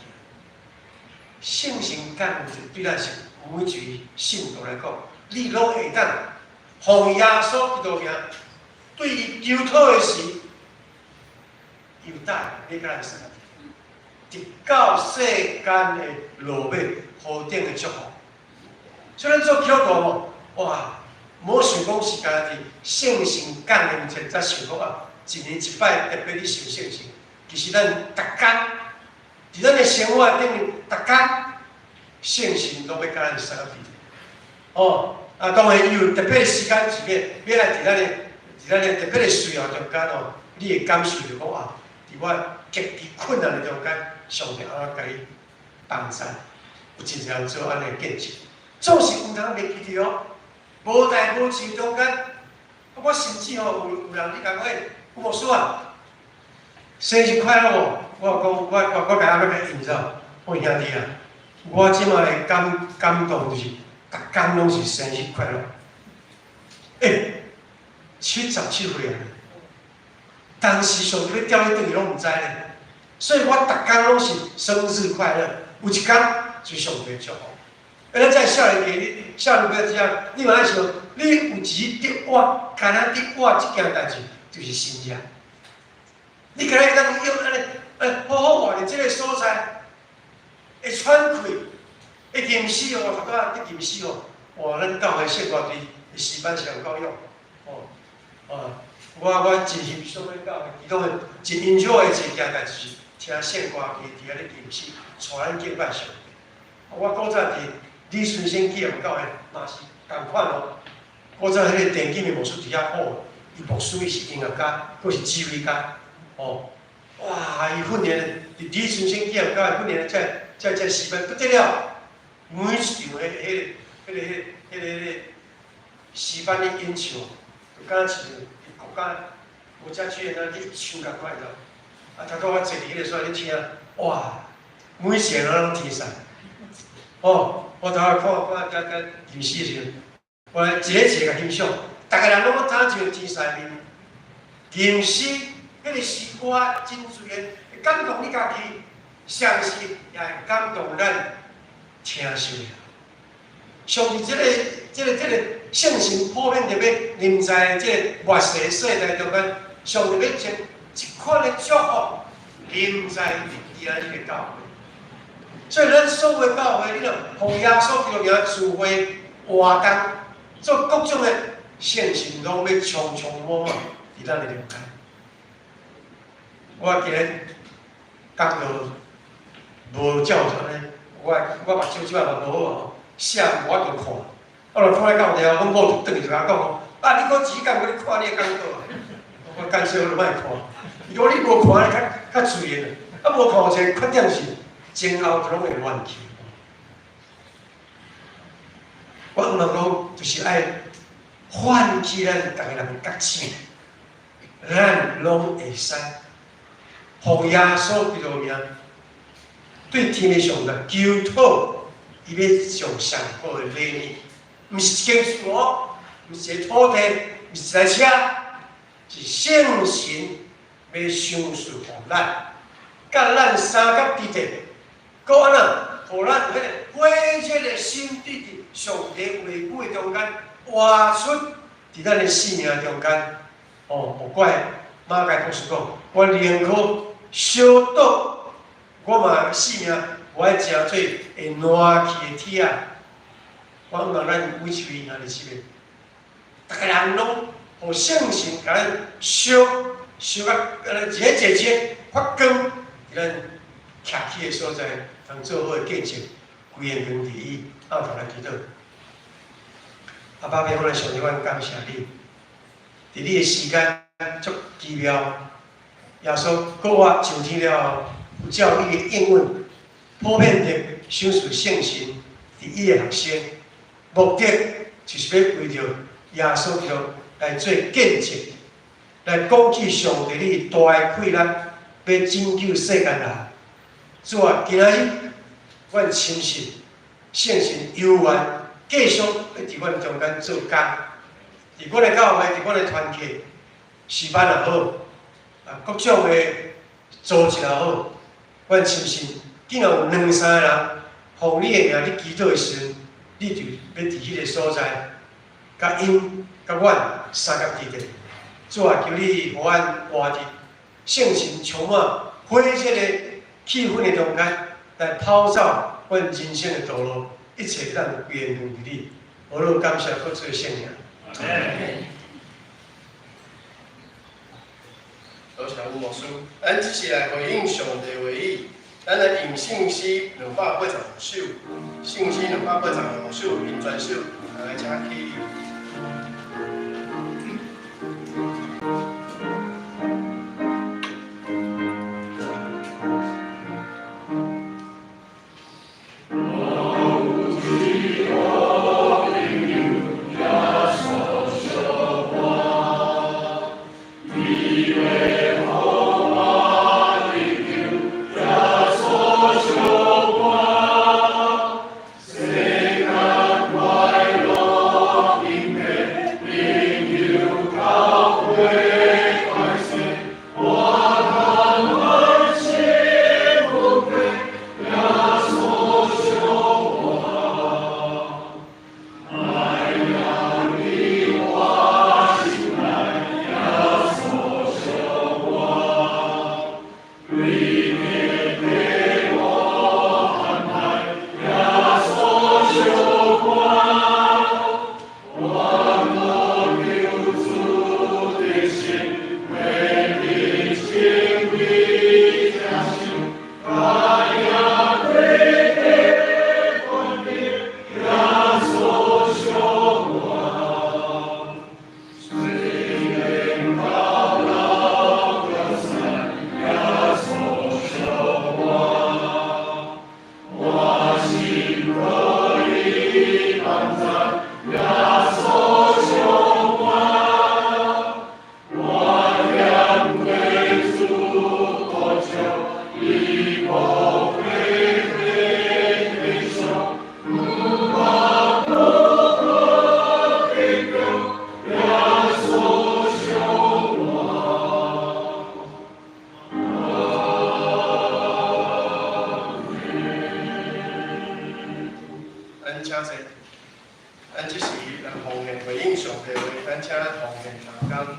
聖神降臨對咱是每一位信徒來講，你攏會當奉耶穌基督名對伊求討的時，伊有答應欲佮咱相佇，直到世間的落尾，何等的祝福！所以咱做基督徒吼，哇，無想講是干焦佇聖神降臨前才想講啊，一年一擺特別咧受聖神。其實咱逐工佇咱的生活頂面，逐工聖神攏欲佮咱相佇。哦，啊，當然伊有特別的時間是欲來佇咱的特別的需要中間哦，你會感受著講啊，佇我極其困難的中間，上帝按怎共你幫助，有真濟人做按呢見證，總是毋通袂記得哦，無代無誌中間，我甚至吼有人你共講，欸，吳牧師啊，生日快樂哦！我講我共伊欲共應者，我兄弟啊，我這馬的感動就是，逐工攏是生日快樂。欸，77歲啊，當時上帝欲調你轉去攏毋知咧，所以我逐工攏是生日快樂。有一工就上帝祝福。欸，咱這少年家，你少年家這樣，你嘛愛想，你有一日得活，干焦得活這件代誌就是神蹟。你敢若會當用按呢，欸，好好活佇這個所在，會喘氣，會吟詩哦，頭拄仔咧吟詩哦，哇，咱教會聖歌隊的詩班上夠用，哦，啊，我真欣賞阮教會，其中的真欣賞的一件代誌是聽聖歌隊佇遐咧吟詩，帶咱敬拜上帝。我古早佇李春生紀念教會嘛是仝款哦。古早彼個田景的牧師佇遐好，伊牧師伊是音樂家，閣是指揮家，哦，哇！伊訓練佇李春生紀念教會訓練這詩班不得了，每一場彼個詩班咧演唱，就敢若親像國家劇院咧唱仝款，你知無？啊，頭拄我坐佇彼個所在咧聽，哇！每一個人攏天使，哦，我頭仔看看遮遮吟詩的時陣，我來一個一個共欣賞，逐个人攏敢像天使面，吟詩彼個詩歌真自然，會感動你家己，相信也會感動咱聽受的。上帝這個聖神普遍佇欲臨在這個末世世代中間，上帝欲將這款的祝福臨在佇咱這個教會。所以咱所有的教會，你若奉耶穌基督名聚會活動，做各種的聖神攏欲充充滿滿佇咱的中間。我今日講道無照做呢，我目睭這擺嘛無好吼，寫無法度看。我若看咧到了，阮某就轉去就共我講吼，啊，你閣只講，我咧看你的講道，我感謝我就莫看。伊講你無看，較較自然，啊無看有一個缺點是前後就攏會亂去。我毋通講，就是愛喚起咱逐个人的覺醒，咱攏會使奉耶穌基督名，對天的上帝求討，伊欲上上好的禮物，毋是一間厝哦，毋是一个土地，毋是一台車，是聖神欲賞賜予咱，佮咱相佮佇咧，閣按怎，予咱彼个火熱的心佇上帝話語的中間活出佇咱的生命中間，哦，無怪馬偕博士講，我寧可燒倒，我嘛性命，無愛成做會爛去的鐵仔。我望咱每一位兄弟姊妹，逐个人攏予聖神共咱燒燒甲按呢熱熱熱發光，佇咱徛起的所在，通做好的見證，歸榮光佇伊，阿頭來祈禱。阿爸父，我來上帝，阮感謝你，佇你的時間足奇妙，耶穌復活上天了後，有照伊的應允，普遍的賞賜聖神佇伊的學生，目的就是欲為著耶穌基督來做見證，來講起上帝你大的氣力，欲拯救世間人。主啊，今仔日阮深信聖神猶原繼續欲佇阮中間做工，佇阮的教會，佇阮的團契，詩班也好，啊，各種的組織也好，阮深信，既然有兩三個人奉你的名佇祈禱的時陣，你就欲佇彼個所在，佮𪜶、佮阮相佮佇咧。主啊，求你予阮活佇聖神充滿火熱的氣氛的中間，來跑走阮人生的道路，一切咱歸榮光佇你。我攏感謝閣做聖靈。多謝吳牧師，咱這是來回應上帝話語，咱來用聖詩285首，聖詩285首，平全首，來請起。世咱請坐。咱這時來奉獻回應上帝話，咱請咱奉獻同工。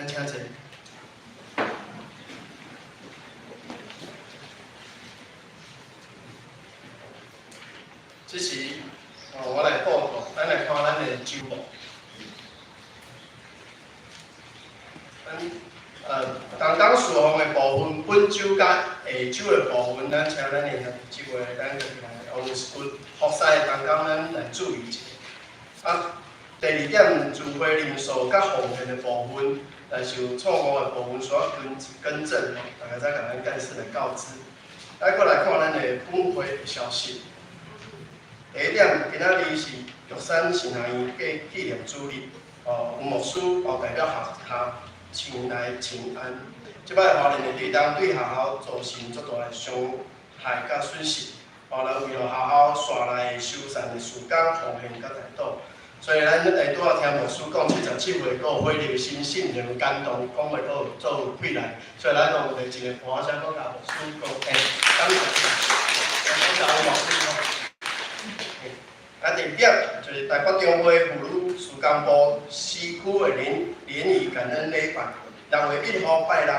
請起立。咱請坐。這時，哦，我來報告，咱來看咱的週報。咱同工事奉的部分，本週佮下週的部分，咱請咱的兄弟姊妹，咱就來王骨服侍的同工，咱來注意一下。啊，第二點，聚會人數佮奉獻的部分，但是有錯誤的部分需要更正，大家再共咱幹事來告知。來，閣來看咱的本會的消息。第一點，今仔日是玉山神學院紀念主日，哦，吳牧師哦代表學校前來請安。這擺華聯的地震對學校造成足大的傷害佮損失，哦，來為了學校紲來修繕的時工奉獻佮代禱，所以咱會拄仔聽牧師講77歲，閣有火熱心，心靈感動，講話閣有做有氣力，所以咱攏有熱情的歡聲，閣共牧師講，欸，感謝，感謝吳牧師。啊，第二點就是台北中會婦女事工部西區的聯誼感恩禮拜，6月1號拜六，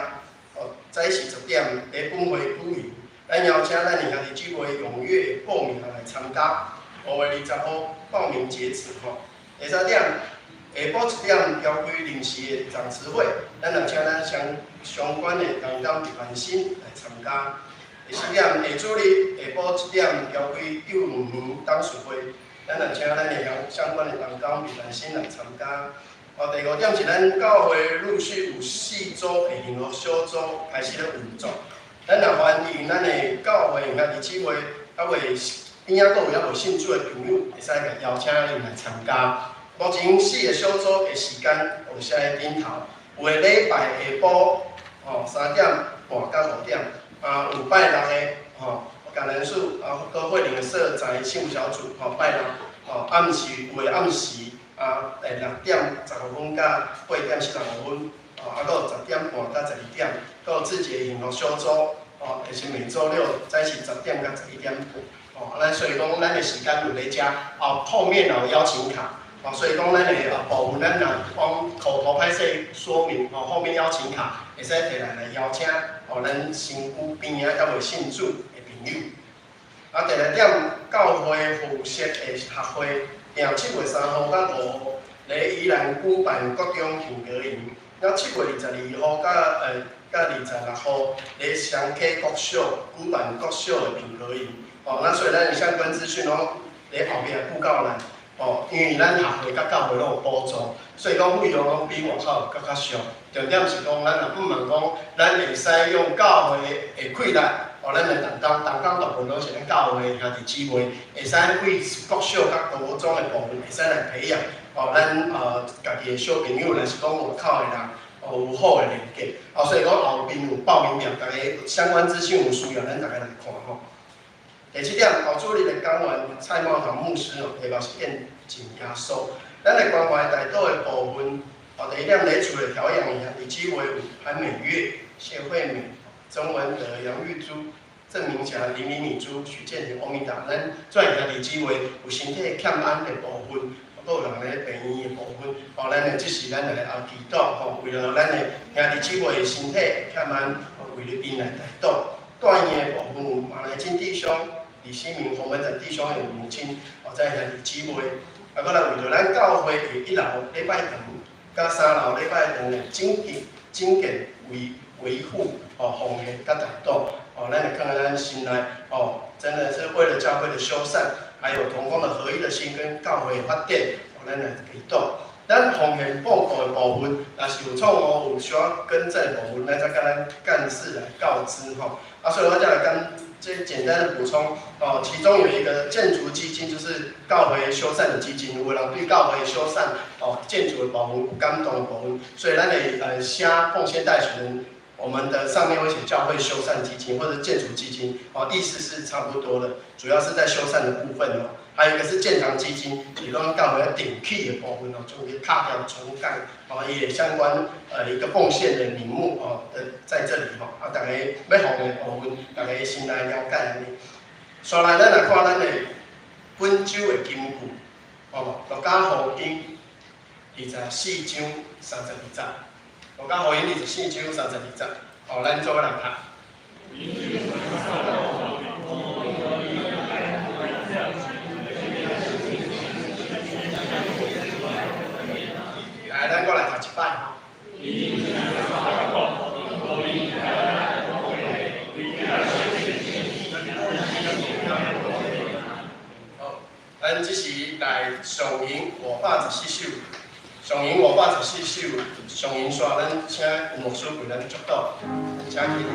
哦，早時10點佇本會舉行。咱邀請咱的兄弟姊妹踴躍報名來參加。5月20號報名截止吼。第三點，下晡1點召開臨時的長執會，咱也請咱相關的同工關心來參加。第四點，下主日下晡1點召開幼兒園董事會，咱也請咱的相關的同工關心來參加。哦，第五點是咱教會陸續有四組的幸福小組開始咧運作，咱也歡迎咱的教會兄弟姊妹，猶未邊仔閣有猶未信主的朋友，會使共邀請𪜶來參加。目前四個小組的時間有寫佇頂頭，有的禮拜下晡吼3點半到5點，啊有拜六的吼感恩樹啊，閣會靈的所在幸福小組吼拜六吼暗時有的暗時啊，6點15分到8點45分，哦，啊，閣有10點半到12點，閣有自己的幸福小組，哦，就是每週六早時10點到11點半，哦，咱所以講，咱的時間有咧遮，哦，後面有邀請卡，哦，所以講咱的部分，咱若講口頭歹勢說明，哦，後面邀請卡會使提來來邀請，哦，咱身軀邊仔猶未信主的朋友。啊，第六點，教會附設的學會。定7月3號到5號，佇宜蘭舉辦國中興歌營。那7月22號到佮26號，佇雙溪國小舉辦國小的品格營。哦，那所以咱的相關資訊攏佇後壁布告欄。哦，因為咱學會佮教會攏有補助，所以講費用攏比外口閣較俗。重點是講，咱若毋茫講，咱會使用教會的氣力，哦，咱的同工，同工大部分攏是咱教會的兄弟姊妹，會使為國小佮高中的部分會使來培養，哦，咱家己的小朋友，若是講外口的人，哦，有好的連結，哦，所以講後邊有報名表，大家相關資訊有需要，咱大家來看吼。第七點，哦，主日的講員蔡茂堂牧師哦，題目是見證耶穌。咱來關懷代禱的部分，哦，第一點咧厝的調養營，兄弟姊妹有韓美月、謝惠敏、曾文德、楊玉珠、鄭明霞、林李米珠、許建廷、歐米達，咱轉兄弟姊妹有身體欠安的部分，閣有人咧病院的部分，哦，咱的這是咱來啊祈禱吼，為了咱的兄弟姊妹的身體欠安，為了𪜶來代禱。住院的部分有馬來金弟兄、李新明、洪文展弟兄的母親，哦，在兄弟姊妹，啊，閣來為著咱教會的一樓禮拜堂，佮三樓禮拜堂的整潔、整潔維維護，哦，奉獻佮代禱，哦，咱來看看咱心內，哦，真的是為了教會的修繕，還有同工的合一的心跟教會的發展，哦，咱來祈禱。咱奉獻報告的部分，若是有錯誤、有需要更正的部分，咱再佮咱幹事來告知吼。啊，所以我再來跟這簡單的補充哦，其中有一個建築基金，就是教會修繕的基金，有人對教會修繕哦建築的部分有感動的部分，所以咱的寫奉獻袋時，我們的上面會寫教會修繕基金或者建築基金，哦，意思是差不多的，主要是在修繕的部分哦。還有一個是建堂基金，是講教會頂起的部分哦，將伊拆掉重蓋，哦，伊的相關一個奉獻的名目哦，的在這裡吼，啊，大家欲奉的部分，大家先來了解按呢。紲來，咱來看咱的本週的金句，哦，路加福音24章32節，路加福音24章32節，哦，咱做伙來讀。來，咱閣來讀一擺吼。好，咱這時來上吟514首，上吟514首，上吟煞，咱請牧師為咱祝禱，請起立。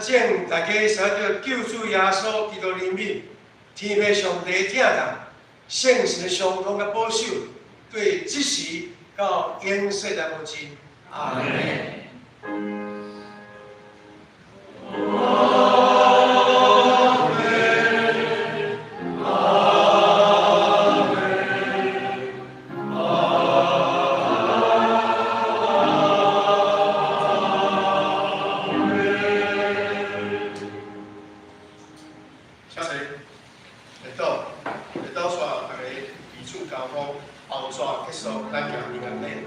願咱眾大家使著救主耶穌基督憐憫，天父上帝疼痛，聖神相通佮保守，對這時到永世來無盡。阿門。請坐，會倒，會倒煞，大家彼此交通，後紙結束，咱行平安禮。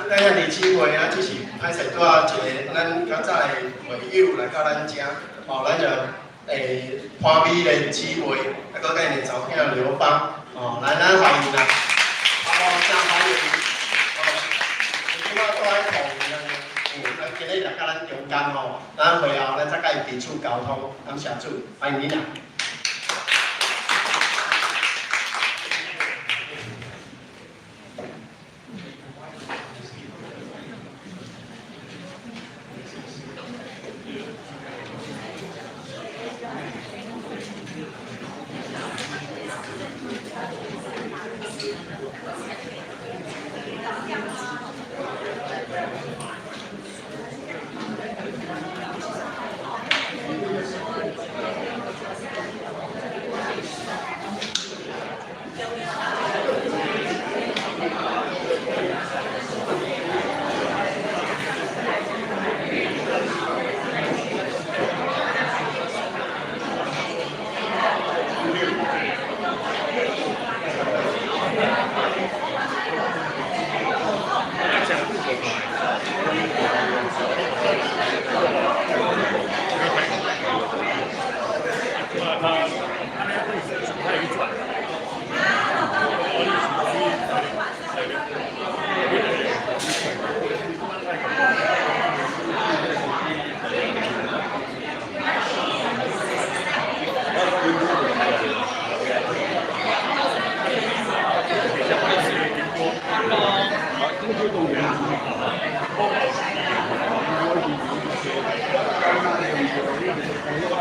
咱兄弟姊妹啊，只是歹勢拄仔一個咱較早的會友來到咱遮，吼，咱就潘美蓮姊妹，啊，閣佮𪜶的查某囝劉邦，吼，來咱歡迎啦，好無？真歡迎，吼，這擺住佇桃園啊，咱今日來到咱中間吼，咱會後咱再佮伊彼此溝通，感謝主，歡迎恁啊！他他他